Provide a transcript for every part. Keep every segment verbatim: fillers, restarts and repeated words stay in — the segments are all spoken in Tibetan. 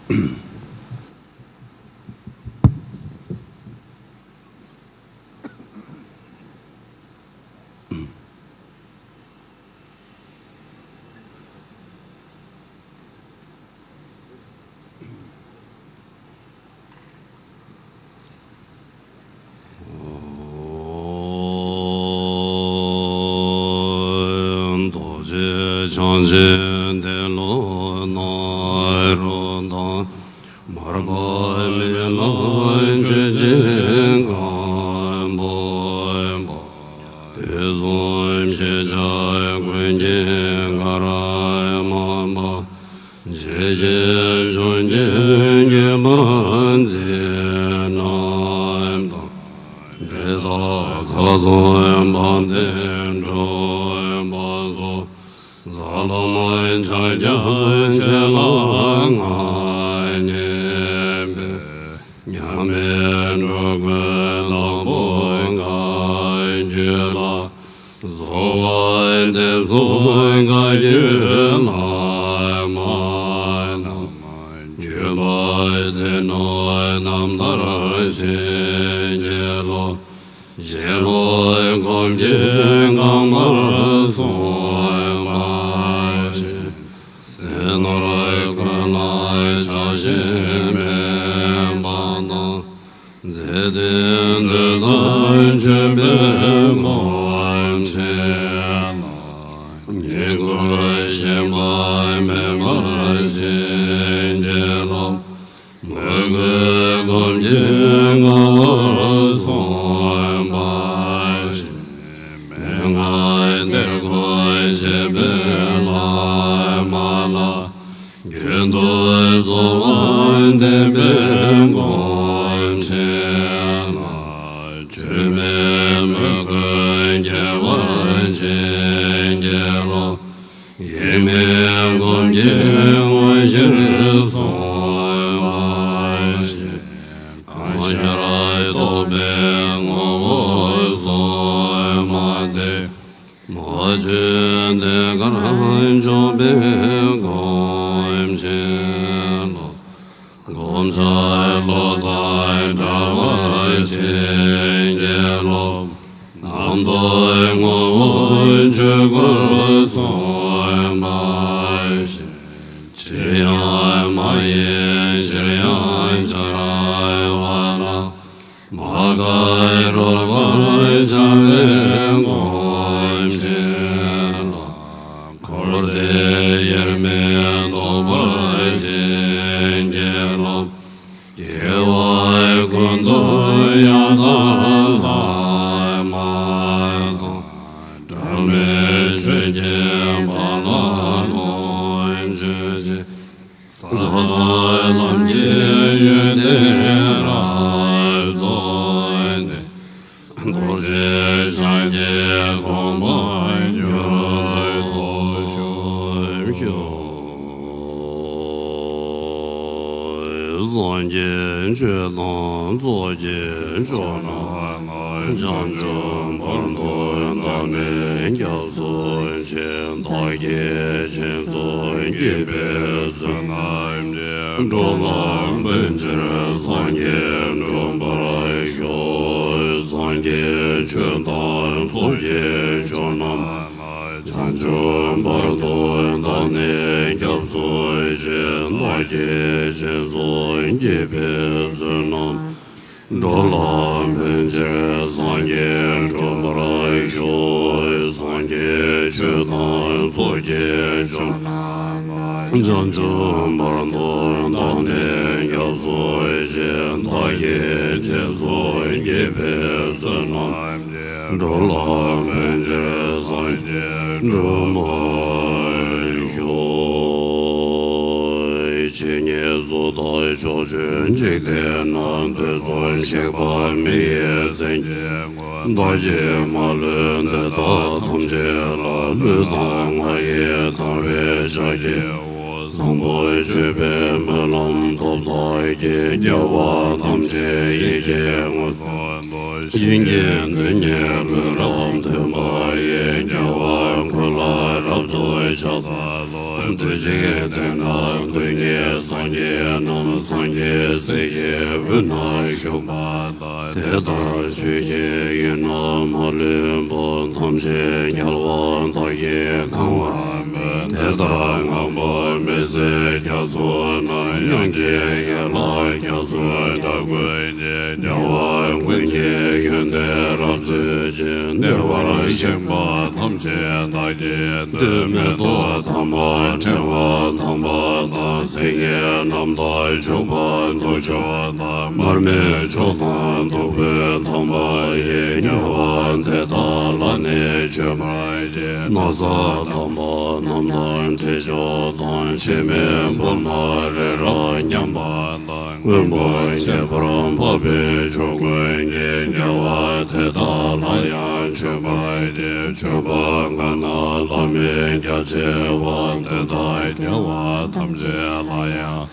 རྡོ་རྗེ་འཆང་ཆེན་ཏེ་ལོ་ནཱ་རོ་དང་། མར་པ་མི་ལ་ཆོས་ཀྱི་སྒམ་པོ། དུས་གསུམ་ཤེས་བྱ་ཀུན་གྱི་གར་མ་པ། འཇིགས་བྱེད་གཞོན་སྐྱེས་སྐྱེས་པ་འཛིན་རྣམས་དང་། འདྲེ་དང་ཚ་གྲང་བན་དེ་འགྲོ་བ་སོགས། རྩ་ལམ་ཕྱག་རྒྱ་ཆེ་ལ་མངའ་བརྙེས་པའི། མཉམ་མེད་འགྲོ་ཀུན་དང་པོ་བཀའ་བརྒྱུད་ལ། རྫོགས་པ་འདེབས་སོ་བཀའ་བརྒྱུད་བླ་མ་རྣམས། བརྒྱུད་པ་ཚེ་རྣམས་རྣམ་ཐར་བྱིན་གྱིས་རློབས། ཞེན་ལོག་གོམས་ཀྱིས་གང་བར་སོང་བ་ཞིག་སེམས་ནོར་ཀུན་ལ་ཆགས་ཞེན་མེད་པ་དང་། མཛད་དེ་འདོད་དང་མཆོད་པའི་སྒོམ་ཆེན་ལ། བསྙེན་བཀུར་ཞེན་པ་མེད་པར་བྱིན་གྱིས་རློབས། མོས་གུས་སྒོམ་གྱིས་གང་བར་སོང་བ་ཞིག་མན་ངག་གཏེར་ཁོ་འཆད་པའི་བླ་མ་ལ། རྒྱུན་དུ་གསོལ་བ་འདེབས་པའི་སྒོམ་ཆེན་ལ། བཅོས་མའི་མོས་གུས་སྐྱེ་བར་བྱིན་གྱིས་རློབས། ཡེངས་མེད་སྒོམ་གྱིས་དངོས་གཞིར་སོང་བ་ཞིག་གང་ཤར་རྟོགས་པའི་ངོ་བོར་སོང་བ་སྟེ། མ་བཅོས་གདེངས་ཀར་འཇོམས་པའི་སྒོམ་ཆེན་ལ། བསྒོམ་བྱ་བློ་དང་བྲལ་བར་བྱིན་གྱིས་རློབས། རྣམ་རྟོག་ངོ་བོ་ཆོས་སྐུར་སོང་བ་ཞིག་ཕྱིར་ཡང་མ་ཡེངས་ཕྱིར་ཡང་འཆར་བ་ལ། མ་བཀར་རོལ་པར་བྱ་བའི་སྒོམ་ཆེན་ལ། འཁོར་འདས་དབྱེར་མེད་རྟོགས་པར་བྱིན་གྱིས་རློབས། སྐྱེ་བ་ཀུན་ཏུ་ཡང་དག་བླ་མ་དང་། འབྲལ་མེད་ཆོས་ཀྱི་དཔལ་ལ་ལོངས་སྤྱོད་ཅིང་། ས་དང་ལམ་གྱི་ཡོན་ཏན་རབ་རྫོགས་ནས། རྡོ་རྗེ་འཆང་གི་གོ་འཕང་མྱུར་ཐོབ་ཤོག། སངས་རྒྱས་ཆོས་དང་ཚོགས་ཀྱི་མཆོག་རྣམས། བྱང་ཆུབ་བར་དུ་བདག་ནི་སྐྱབས་སུ་མཆི། བདག་གིས་སྦྱིན་སོགས་བགྱིས་པའི་བསོད་ནམས་ཀྱིས། འགྲོ་ལ་ཕན་ཕྱིར་སངས་རྒྱས་འགྲུབ་པར་ཤོག། སངས་རྒྱས་ཆོས་དང་ཚོགས་ཀྱི་མཆོག་རྣམས། བྱང་ཆུབ་བར་དུ་བདག་ནི་སྐྱབས་སུ་མཆི། བདག་གིས་སྦྱིན་སོགས་བགྱིས་པའི་བསོད་ནམས། འགྲོ་ལ་ཕན་ཕྱིར་སངས་རྒྱས་འགྲུབ་པར་ཤོག། སངས་རྒྱས་ཆོས་དང་ཚོགས་ཀྱི་མཆོག་རྣམས། བྱང་ཆུབ་བར་དུ་བདག་ནི་སྐྱབས་སུ་མཆི། བདག་གིས་སྦྱིན་སོགས་བགྱིས་པའི་བསོད་ནམས། འགྲོ་ལ་ཕན་ཕྱིར་སངས་རྒྱས་འགྲུབ་པར་ཤོག། ཇི་སྙེད་གཟུགས་དང་ཕྱོགས་བཅུའི་འཇིག་རྟེན་ན། དུས་གསུམ་གཤེགས་པ་མི་ཡི་སེང་གེ། བདག་གིས་མ་ལུས་འདི་དག་ཐམས་ཅད་ལ། ལུས་དང་ངག་ཡིད་དང་བས་ཕྱག་བགྱིའོ། བཟང་པོ་སྤྱོད་པའི་སྨོན་ལམ་ཐོབ་བདག་གིས། དགེ་བ་ཐམས་ཅད་ཡིད་ཀྱིས་བསྔོ། བྱིན་གྱིས་འདི་ཉིད་ལུས་རབ་མཐུན་པ་ཡི། དགེ་བ་ཀུན་ རབ་ཏུ་ཕྱག་འཚལ་ལོ། རྡུལ་གཅིག་སྟེང་ན་སྐུ་གཉིས་སངས་རྒྱས་རྣམས། སངས་རྒྱས་སྲས་ཀྱི་དབུས་ན་བཞུགས་པ་དང་། དེ་ལྟར་ཆོས་ཀྱི་དབྱིངས་རྣམས་མ་ལུས་པ། ཐམས་ཅད་རྒྱལ་བ་དག་གིས་གང་བར་མོས། དེ་ལྟར་ངང་པ་མི་ཟད་རྒྱ་མཚོ་ན། དབྱངས་ཀྱི་ཡན་ལག་རྒྱ་མཚོའི་སྒྲ་ཀུན་གྱིས། རྒྱལ་བ་ཀུན་གྱི་ཡོན་ཏན་རབ་མཛོད་ཅིང་། བདེ་བར་གཤེགས་པ་ཐམས་ཅད་བདག་གིས་བསྟོད། མེ་ཏོག་དམ་པ་ཕྲེང་བ་དམ་པ་དང་། མཚན་ཉིད་རྣམ་དག་བྱུག་པ་དུར་ཁྲོད་དང་། མར་མེ་མཆོག་དང་བདུག་སྤོས་དམ་པ་ཡིས། རྒྱལ་བ་དེ་དག་ལ་ནི་མཆོད་པར་བགྱི། ན་བཟའ་དམ་པ་རྣམས་དང་ཁྲི་མཆོག་དང་། འཆི་མེད་སྦུལ་མ་རི་རབ་མཉམ་པ་དང་། མངོན་པར་ཤེས་པར་འཕགས་པའི་མཆོག་ཀུན་གྱིས། རྒྱལ་བ་དེ་དག་ལ་ཡང་མཆོད་པར་བགྱི། མཆོད་པ་གང་རྣམས་བླ་མེད་རྒྱ་ཆེ་བ། དེ་དག་རྒྱལ་བ་ཐམས་ཅད་ལ་ཡང་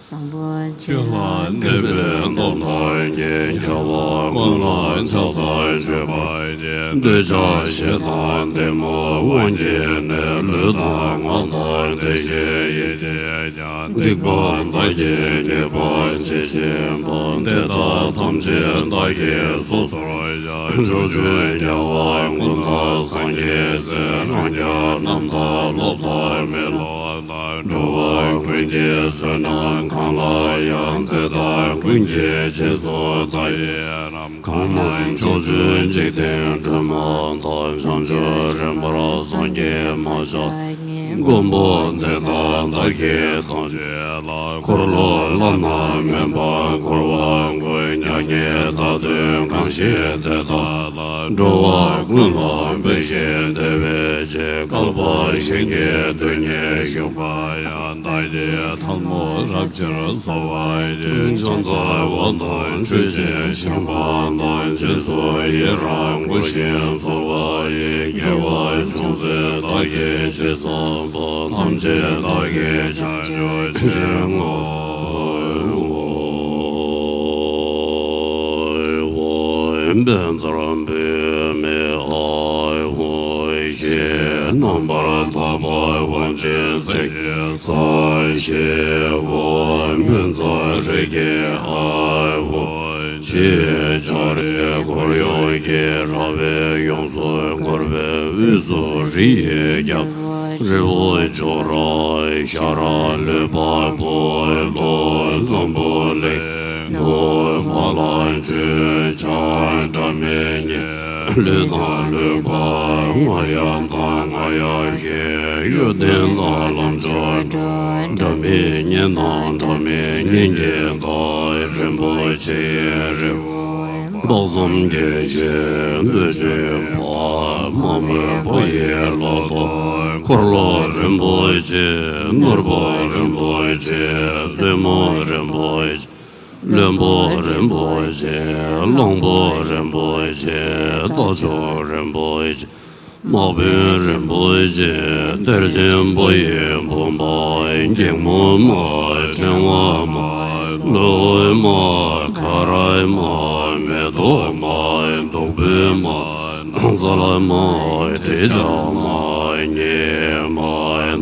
བཟང་པོ་ཆོས་ལ་འདུད་པའི་སྟོབས་དང་བརྒྱན། རྒྱལ་བ་ཀུན་ལ་ཕྱག་འཚལ་མཆོད་པར་བགྱི། འདོད་ཆགས་ཞེ་སྡང་གཏི་མུག་དབང་གིས་ནི། ལུས་དང་ངག་དང་བདེ་གཤེགས་ཡིད་ཀྱིས་ཀྱང་། སྡིག་པ་བདག་གིས་ཉེས་པར་མཆིས་བཞིན་དུ། དེ་དག་ཐམས་ཅད་བདག་གིས་སོ་སོར་བཤགས། ཕྱོགས་བཅུའི་རྒྱལ་བ་ཀུན་དང་སངས་རྒྱས་སྲས། རང་རྒྱལ་རྣམས་དང་སློབ་དང་མི་སློབ་དང་། འགྲོ་བ་ཀུན་གྱི་བསོད་ནམས་གང་ལ་ཡང་། དེ་དག་ཀུན་གྱི་རྗེས་སུ་བདག་ཡི་རྣམས། གང་རྣམས་ཕྱོགས་བཅུའི་འཇིག་རྟེན་སྒྲོན་མ་དང་། བྱང་ཆུབ་རིམ་པར་སངས་རྒྱས་མ་ཆགས། མགོན་པོ་དེ་དག་བདག་གིས་མཐོང་བྱས་ལ། འཁོར་ལོ་བླ་ན་མེད་པ་བསྐོར་བ་ཀུན། མྱ་ངན་འདའ་སྟོན་གང་བཞེད་དེ་དག་ལ། འགྲོ་བ་ཀུན་ལ་འབད་ཞིང་བདེ་བའི་ཕྱིར། བསྐལ་པ་གཞན་གྱི་དུས་ཉིད་བཞུགས་པ་ཡང་། བདག་གིས་ཐལ་མོ་རབ་ཕྱིར་གསོལ་བར་བགྱི། ཕྱག་འཚལ་བ་དང་མཆོད་ཅིང་བཤགས་པ་དང་། རྗེས་སུ་ཡི་རང་བསྐུལ་ཞིང་གསོལ་བ་ཡི། དགེ་བ་ཅུང་ཟད་བདག་གིས་ཅི་བསགས་པ། ཐམས་ཅད་བདག་གིས་བྱང་ཆུབ་ཕྱིར་བསྔོ། བཛྲ་བྷཱུ་མི་ཨཱཿཧཱུྃ། ཞེས་རྣམ་པར་དག་པ་དབང་ཆེན་གསེར་གྱི་ས་གཞི་འོག་ཕན་མཚན་རིགས་ཀྱི་ཨཱཿཧཱུྃ། ཕྱི་ལྕགས་རི་འཁོར་གཡོག་གི་ར་བས་ཡོངས་སུ་བསྐོར་བའི་དབུས་སུ་རི་ཡི་རྒྱབ། རི་བོ་ཅོག་ར་ཤ་ར་ལུས་འཕགས་པོ། ལྷོ་འཛམ་བུ་གླིང་། ནུབ་མ་ལ་ཆུ་བྱ་སྒྲ་མི་སྙན། ལུས་དང་ལུས་འཕགས་རྔ་ཡབ་དང་རྔ་ཡབ་བཞིན། གཡོ་ལྡན་དང་ལམ་མཆོག་འགྲོ། སྒྲ་མི་སྙན་དང་སྒྲ་མི་སྙན་གྱི་མདོག་རིན་པོ་ཆེའི་རི་བོ། དཔག་བསམ་གྱི་ཞིང་བདུད་ཀྱི་ཕ། མ་མོའི་བུ་ཡི་ལོ་ཏོག་འཁོར་ལོ་རིན་པོ་ཆེ། ནོར་བུ་རིན་པོ་ཆེ། རྩེ་མོ་རིན་པོ་ཆེ། བློན་པོ་རིན་པོ་ཆེ། གླང་པོ་རིན་པོ་ཆེ། རྟ་མཆོག་རིན་པོ་ཆེ། དམག་དཔོན་རིན་པོ་ཆེ། གཏེར་ཆེན་པོ་ཡི་བུམ་པ། སྒེག་མོ་མ། ཕྲེང་བ་མ། ལུས་མ། ཁ་རས་མ། མེ་ཏོག་མ། བདུག་སྤོས་མ། ས་ལ་མ། དྲི་ཆབ་མ། ཉི་མ།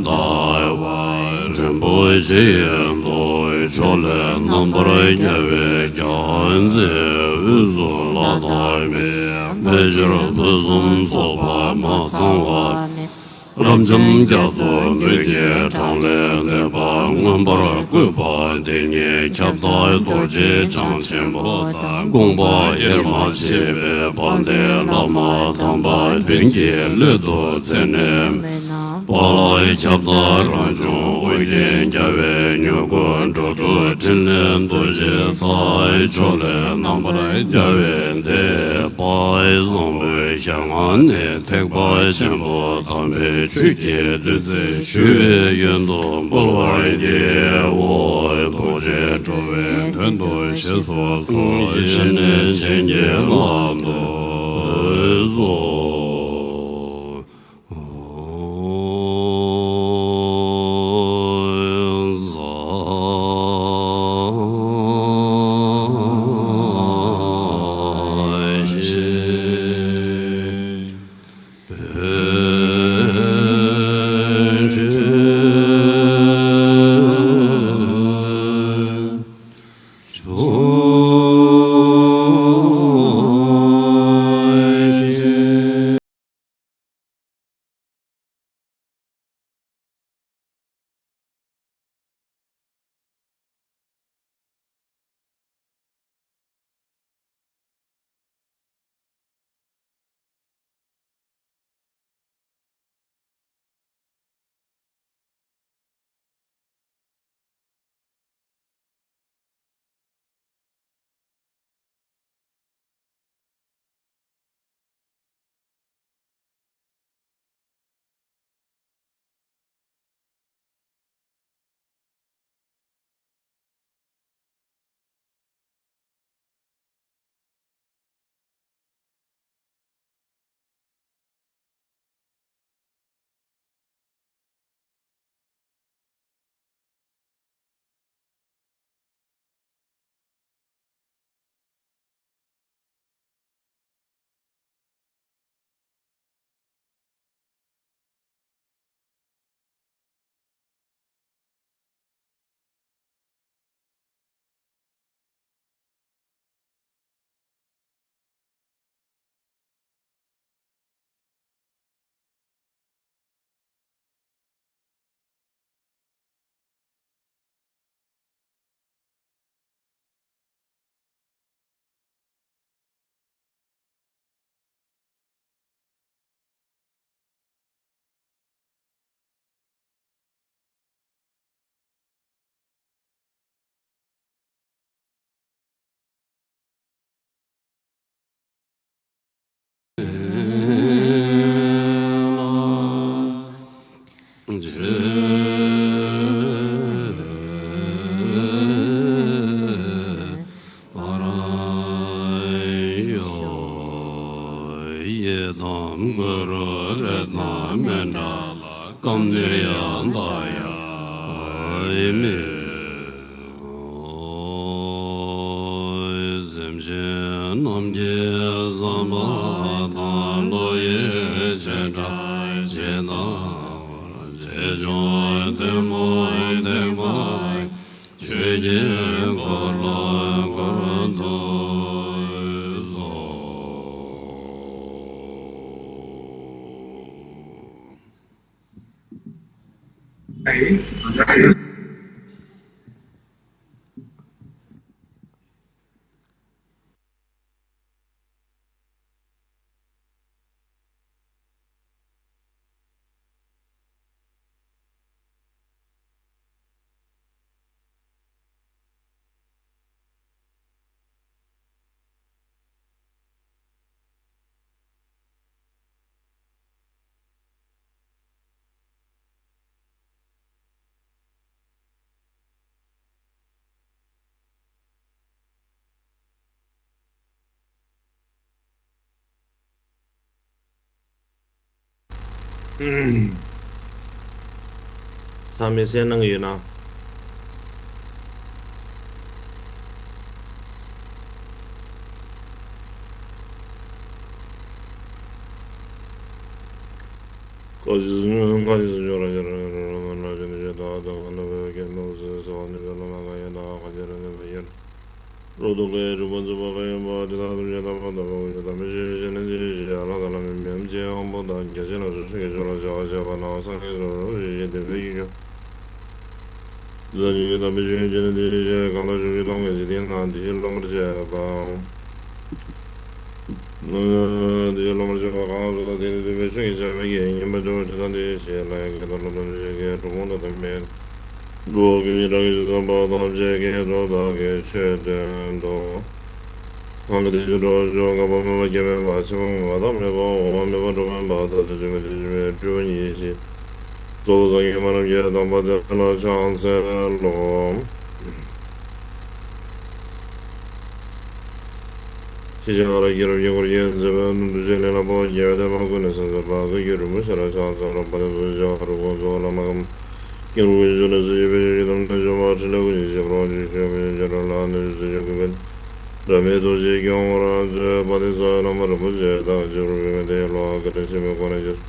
ཟླ་བ། རིན་པོ་ཆེ་ཡི་མདོག་ཕྱོགས་ལས་རྣམ་པར་རྒྱལ་བའི་རྒྱལ་མཚན། དབུས་སུ་ལྷ་དང་མིའི་དཔལ་གྱུར་ཕུན་སུམ་ཚོགས་པ་མ་ཚང་བ་མེད། རབ་འབྱམས་རྒྱ་མཚོ་སྣོད་ཀྱི་གྲངས་ལས་འདས་པ། མངོན་པར་བཀོད་པ་དེ་ཉིད་ཁྱབ་བདག་རྡོ་རྗེ་འཆང་ཆེན་པོ་དང་། དགོངས་པ་དབྱེར་མ་ཕྱེ་བའི་དཔལ་ལྡན་བླ་མ་དམ་པ་དོན་གྱི་སླད་དུ་མཚན་ནས། དཔལ་ཁྱབ་བདག་རང་བྱུང་ཨོ་རྒྱན་རྒྱལ་བའི་མྱུ་གུ་འགྲོ་དྲུག་ཕྲིན་ལས་རྡོ་རྗེ་རྩལ། ཕྱོགས་ལས་རྣམ་པར་རྒྱལ་བའི་བདེ་བ་བཟང་པོའི་ཞལ་སྔ་ནས། ཐེག་པ་ཆེན་པོ་དམ་པའི་ཆོས་ཀྱི་བདུད་རྩི་ཞུ་བའི་ཡོན་དུ་འབུལ་བར་བགྱིའོ། རྡོ་རྗེ་འགྲོ་བའི་དོན་དུ་ཞེས་སོགས་སོ། ཞི་གནས་བྱིན་གྱིས་བརླབ་ཏུ་གསོལ། ཡི་དམ་གུ་རུ་རཏྣ་མཎྜལ། སྐབས་འདིར་ཡང་དག་ཡང་མེད། སེམས་ཅན་རྣམས་ཀྱི་བསམ་པ་དང་བློ་ཡི་བྱེ་བྲག་ཇི་ལྟ་བར། ཆེ་ཆུང་ཐུན་མོང་ཐེག་པ་ཆོས་ཀྱི་འཁོར་ལོ་བསྐོར་དུ་གསོལ། ཚང་མས་གསན་གནང་གི་ཡོད་ན། རོ་དུ་ཀའི་རུ་པ་ཛུ་པ་ཀའི་ཡོན་པ་དེ་དག་ཐམས་ཅད་རྣམ་པར་དག་པ་ཡོད་པ་དེ་དག་ཐམས་ཅད་དམ་པའི་ཆོས་ཅན། དེ་ཡི་ཕྱིར་ལྷ་དང་ལྷ་མིན་མི་འམ་ཅི་འམ་བོ་དང་རྒྱ་ཆེན་ལ་སོགས་ཆོས་ཀྱི་མཆོག་ལ་ཕྱག་འཚལ་བ་ནང་སངས་རྒྱས་སུ་འགྲོ་བའི་ཕྱིར་བདེན་པའི་ཡུལ་དེ་དག་ཉིད་ཀྱི་དམ་པའི་ཆོས་ཅན། དེ་ཡི་ཕྱིར་གང་དག་བཅོམ་ལྡན་གྱི་ཏུ་ཡིན་ན་དེ་ཕྱིར་སློབ་པར་བྱེད་པ། དེ་ཕྱིར་སློབ་པར་བྱེད་པ་གང་སུ་དག་དེ་ནི་སྟོན་པའི་ཆོས་ཀྱི་ཆར་པ་ཡིས་ཉན་པར་འགྱུར་བ་དེ་དག་དེ་ཡི་ཕྱིར་ལྷ་ཡི་མཁའ་འགྲོ་ཐམས་ཅད་ཀྱིས་གྲུབ་དབང་དང་ལྡན་པའི་འགྲོ་བ་ཀུན་གྱི་སྒྲ་སྐད་ཇི་ཙམ་པ་ཐམས་ཅད་ཀྱིས་ཐོས་དག་གི་ཆོས་སྟོན་ཏོ། གང་གིས་དེ་ཆོས་སྒྲ་སྐད་ཆོས་འགའ་པ་སྨྲས་པ་བརྒྱ་སྨྲས་པ་ཕྱེད་པ་སྨྲས་པ་དག་སྨྲས་པ་འོ་མ་སྨྲས་པ་དྲུག་སྨྲས་པ་དག་དེ་ཚོ་སྨྲས་པ་དེ་ཚོ་སྨྲས་པ་སྤྲུལ་པ་ཉིད་ཀྱི་གཙོ་བོ་སངས་རྒྱས་སྨྲ་རྣམས་ཀྱི་དམ་པ་དེ་ལ་ཕྱག་འཚལ་ལོ། ཤེས་བྱ་ཀ་ལ་རྒྱལ་རབས་ཀྱི་འཁོར་གྱིས་མཛད་པའི་གདུལ་བྱའི་ལས་ལ་དཔའ་བོ་རྒྱལ་བའི་བསྟན་པ་ཀུན་ནས་གསལ་མཛད་པ་བཀའ་བརྒྱུད་རིན་པོ་ཆེ་ལ་ཕྱག་འཚལ་ལོ། དཔལ་ལྡན་རྡོ་རྗེ་འཆང་རིན་པོ་ཆེ་བླ་མ་ཁམས་ཀྱི་རིན་པོ་ཆེ་ལ་གསོལ་ཞིང་ཕེབས་ཀྱི་ཐམས་ཅད་འབྱོར་པ་འཕྲིན་ལས་ཀུན་གྱི་རྗེས་སུ་རོལ་ཅིག་ཞུ་བ་ཡང་བྱོན་རབ་ལ་ནི་གསོལ་ཞིང་ཕེབས་པའི་སྒྲ་མེད་རྡོ་རྗེ་སྐྱོང་བར་མཛད་པ་དེ་རྩ་བའི་བླ་མ་རིན་པོ་ཆེ་དང་བཅས་རུ་ཕེབས་པའི་དེ་ཡི་བློ་ཁ་དྲན་ཆེན་མོའི་སྒོ་ནས་ཀྱང་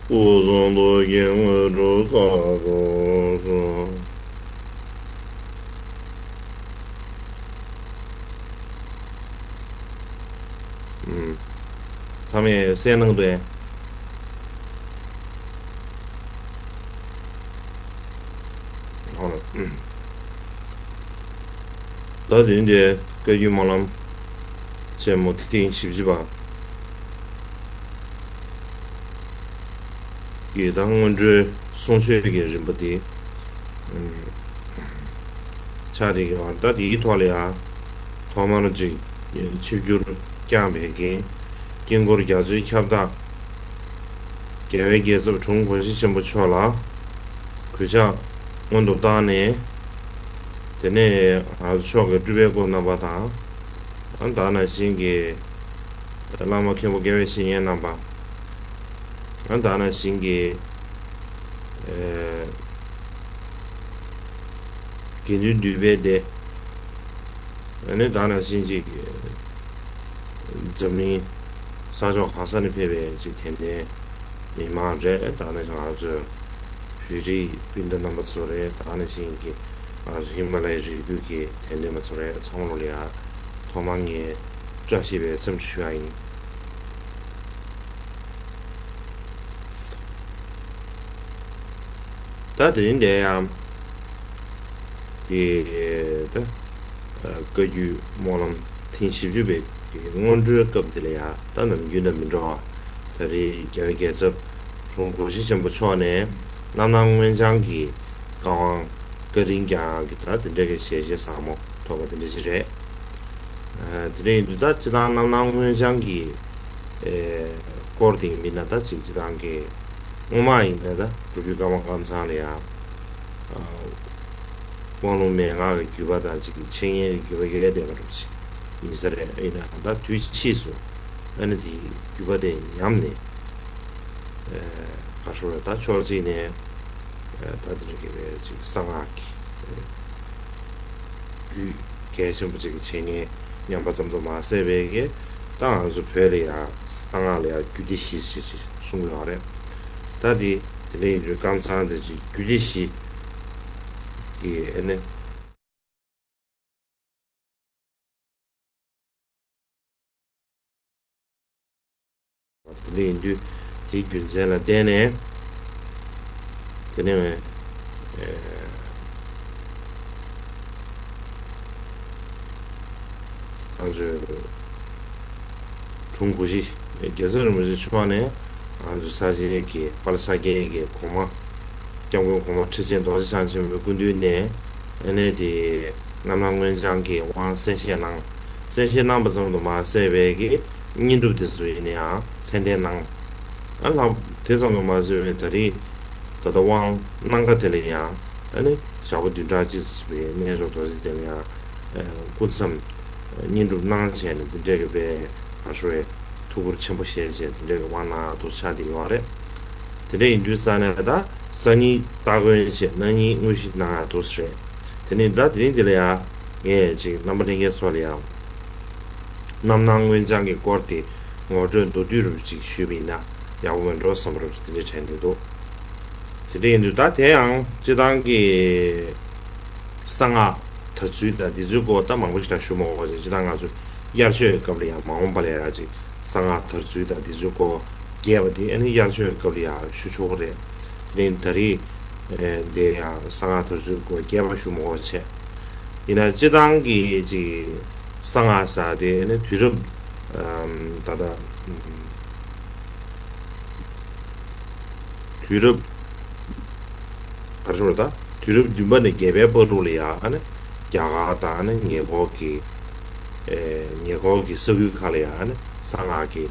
སྐུ་གསུང་ཐུགས་ཀྱི་དངོས་གྲུབ་སྩལ་དགོས་སོ། ཚང་མས་གསན་གནང་དོན། ད་དེ་འདྲའི་བཀའ་བརྒྱུད་སྨོན་ལམ་ཆེན་མོ་ཐེངས་བཞི་བཅུ་པ། གི་ད་སྔོན་འགྲོའི་གསུང་ཆོས་ཀྱི་རིམ་པ་དེ་ཆགས་བསྡད་ཀྱི་ཡོད། ད་དེའི་ཐོག་ལ་ཡང་ཐོག་མར་ཅིག་ཆིབས་བསྒྱུར་བསྐྱངས་པའི་རྐྱེན་དཀྱིལ་འཁོར་རྒྱ་མཚོའི་ཁྱབ་བདག་རྒྱལ་བའི་རྒྱལ་ཚབ་དྲུང་གོ་ཤྲི་ཆེན་པོ་མཆོག་ལ་གུས་ཕྱག་སྔོན་དུ་བཏང་ནས། དེ་ནས་ང་ཚོ་མཆོག་གི་སྤྲུལ་པའི་སྐུ་རྣམ་པ་དང་། ད་ནང་བཞིན་གྱི་བླ་མ་མཁན་པོ་དགེ་བའི་བཤེས་གཉེན་རྣམ་པ། ད་ནང་བཞིན་གྱི་ཨེ་དགེ་འདུན་འདུས་པའི་སྡེ། ཨ་ནི་ད་ནང་བཞིན་ཅིག་འཛམ་གླིང་ས་ཕྱོགས་གང་ས་ནས་ཕེབས་པའི་ཅིག་དད་ལྡན་མི་མང་རེད། ད་ནང་བཞིན་ང་ཚོའི་བོད་རིགས་སྤུན་ཟླ་རྣམ་པ་ཚོ་རེད། ད་ནང་བཞིན་གྱི་ང་ཚོ་ཧི་མ་ལ་ཡའི་རི་རྒྱུད་ཀྱི་དད་ལྡན་པ་ཚོ་རེད། ཚང་མ་ལ་ཡ་ཐོག་མར་ངས་བཀྲ་ཤིས་པའི་འཚམས་འདྲི་ཞུ་ཡ་ཡིན། ད་དེ་རིང་འདིར་ཡང་དེ་ད་བཀའ་བརྒྱུད་སྨོན་ལམ་ཐེངས་བཞི་བཅུ་པའི་སྔོན་འགྲོའི་སྐབས་འདི་ལ་ཡང་ད་ནམ་རྒྱུན་དང་མི་འདྲ་བ། ད་རེས་རྒྱལ་བའི་རྒྱལ་ཚབ་དྲུང་གོ་ཤྲི་ཆེན་པོ་མཆོག་ནས་རྣམ་སྣང་མངོན་བྱང་གི་བཀའ་དབང་བཀའ་དྲིན་བསྐྱངས་ཀྱི་ད་དེ་འདྲ་གི་ཞལ་བཞེས་ཟབ་མོ་ཐོབ་པ་དེ་འདྲ་ཞིག་རེད། དེ་འདྲ་ཡིན་དུས་ད་སྤྱིར་བཏང་རྣམ་སྣང་མངོན་བྱང་གི་ ཨེ་སྐོར་དེ་ཡིན་པས་ན་ད་ཅིག་སྤྱིར་བཏང་གི་སྔོན་མ་ཡིན་ན་ད་འབྲུག་རྒྱལ་ཀརྨ་ཀམ་ཚང་ལ་ཡང་། ཨ་དབང་ལུང་མན་ངག་གི་བརྒྱུད་པ་དང་ཅིག་འཆད་ཉན་གྱི་བརྒྱུད་པ་ཡོད་བསྡད་པ་འདྲ་ཅིག་ཡིན་ས་རེད། ཡིན་ནའང་ད་དུས་ཕྱིས་སུ་ཨ་ནི་དེའི་བརྒྱུད་པ་དེ་ཉམས་ནས། ཨེ་ག་རེ་ཟེར་ད་ཕྱོགས་གཅིག་ནས་ཨེ་ད་དེ་འདྲ་གི་རེད་ཅིག་གསང་སྔགས་ཀྱི་ཨེ་རྒྱུད་གལ་ཆེན་པོ་ཅིག་གི་འཆད་ཉན་ཉམས་པ་ཙམ་དུ་མ་ཟད་པའི་གི་ད་ང་ཚོ་བོད་ལ་ཡང་གསང་སྔགས་ལ་ཡང་རྒྱུད་སྡེ་བཞི་ཞེས་ཅིག་གསུངས་ཡོད་རེད། ད་དེ་དེ་ལས་ཡིན་དུས་ཀམ་ཚང་དེ་ཅིག་རྒྱུད་སྡེ་བཞི་གི་ཨེ་ནི། དེ་འདྲ་ཡིན་དུས་དེའི་རྒྱུ་མཚན་ལ་བརྟེན་ནས་དེ་ནས་ཨེ་ང་ཚོས་དྲུང་གོ་ཤྲི་རྒྱལ་ཚབ་རིན་པོ་ཆེ་མཆོག་ནས་ང་ཚོ་ས་ཆེན་གྱི་དཔལ་ས་སྐྱའི་གི་གོང་མ་སྐྱབས་མགོན་གོང་མ་ཁྲི་ཆེན་རྡོ་རྗེ་འཆང་ཆེན་པོའི་སྐུ་མདུན་ནས་ཨ་ནི་དེ་རྣམ་སྣང་མངོན་བྱང་གི་དབང་གསན་བཞེས་གནང་། གསན་བཞེས་གནང་བ་ཙམ་དུ་མ་ཟད་པའི་གི་བསྙེན་སྒྲུབ་དེ་ཚོ་ཡིན་ནའང་མཚན་གཏན་གནང་། ཨ་ལགས་དེ་ཙམ་དུ་མ་ཟད་པའི་ད་རེས་ད་ལྟ་དབང་གནང་ཁ་དེ་ལ་ཡང་ཨ་ནི་ཞག་པོ་བདུན་ཕྲག་གཅིག་ཙམ་པའི་གནས་མཆོག་རྡོ་རྗེ་གདན་ལ་ཡང་སྐུ་མཚམས་བསྙེན་སྒྲུབ་གནང་བྱས་ནས་འདི་འདྲ་གི་དཔེ་ག་ཤོ་བའི་ཐུགས་ཁུར་ཆེན་པོ་བཞེས་བྱས་དེ་འདྲ་གི་དབང་གནང་འདུག་ཆགས་བསྡད་ཡོད་རེད། དེ་འདྲ་ཡིན་དུས་ས་ནས་ད་སང་ཉིན་སྟ་གོན་བྱས་གནངས་ཉིན་དངོས་གཞི་གནང་ཡག་འདུག་ཟེར། དེ་ནས་ད་དེ་རིང་འདི་ལ་ཡང་ངས་ཅིག་རྣམ་པ་ལྷན་རྒྱས་ཚོ་ལ་ཡང་རྣམ་སྣང་མངོན་བྱང་གི་སྐོར་དེ་ངོ་སྤྲོད་མདོར་བསྡུས་རུ་ཅིག་ཞུས་པ་ཡིན་ན་ཡག་པོ་མེད་འགྲོ་བསམ་པ་རུ་དེ་འདྲ་དྲན་གྱི་འདུག་དེ་འདྲ་ཡིན་དུས་ད་དེ་ཡང་སྤྱིར་བཏང་གི་གསང་སྔགས་དར་ཚུལ་དང་འདི་ཚོའི་སྐོར་ད་མང་པོ་ཞིག་ད་ཞུ་མ་དགོས་པ་ཅིག་སྤྱིར་བཏང་ང་ཚོ་དབྱར་ཆོས་སྐབས་ལ་ཡང་མ་འོངས་པ་ལ་ཡང་ཅིག་གསང་སྔགས་དར་ཚུལ་དང་འདི་ཚོའི་སྐོར་རྒྱས་པ་དེ་ཨ་ནི་དབྱར་ཆོས་སྐབས་ལ་ཡང་ཞུ་ཆོག་གི་རེད། དེ་ནས་ད་རེས་ཨེ་འདི་ཡང་གསང་སྔགས་དར་ཚུལ་སྐོར་རྒྱས་པ་ཞུ་མ་དགོས་པ་བྱས། ཡིན་ན་སྤྱིར་བཏང་གི་ཅིག་གསང་སྔགས་ཟེར་དེ་ཨ་ནི་དུས་རབས་ཨམ་ད་ལྟ་ཨམ་དུས་རབས་ག་རེ་ཟེར་ད་དུས་རབས་བདུན་པ་ནས་བརྒྱད་པའི་བར་དུ་ལ་ཡང་ཨ་ནི་རྒྱ་གར་དང་ཨ་ནི་ཉེ་འཁོར་གྱི་ཨེ་ཉེ་འཁོར་གྱི་ས་ཁུལ་ཁག་ལ་ཡང་ཨ་ནི་གསང་སྔགས་ཀྱི་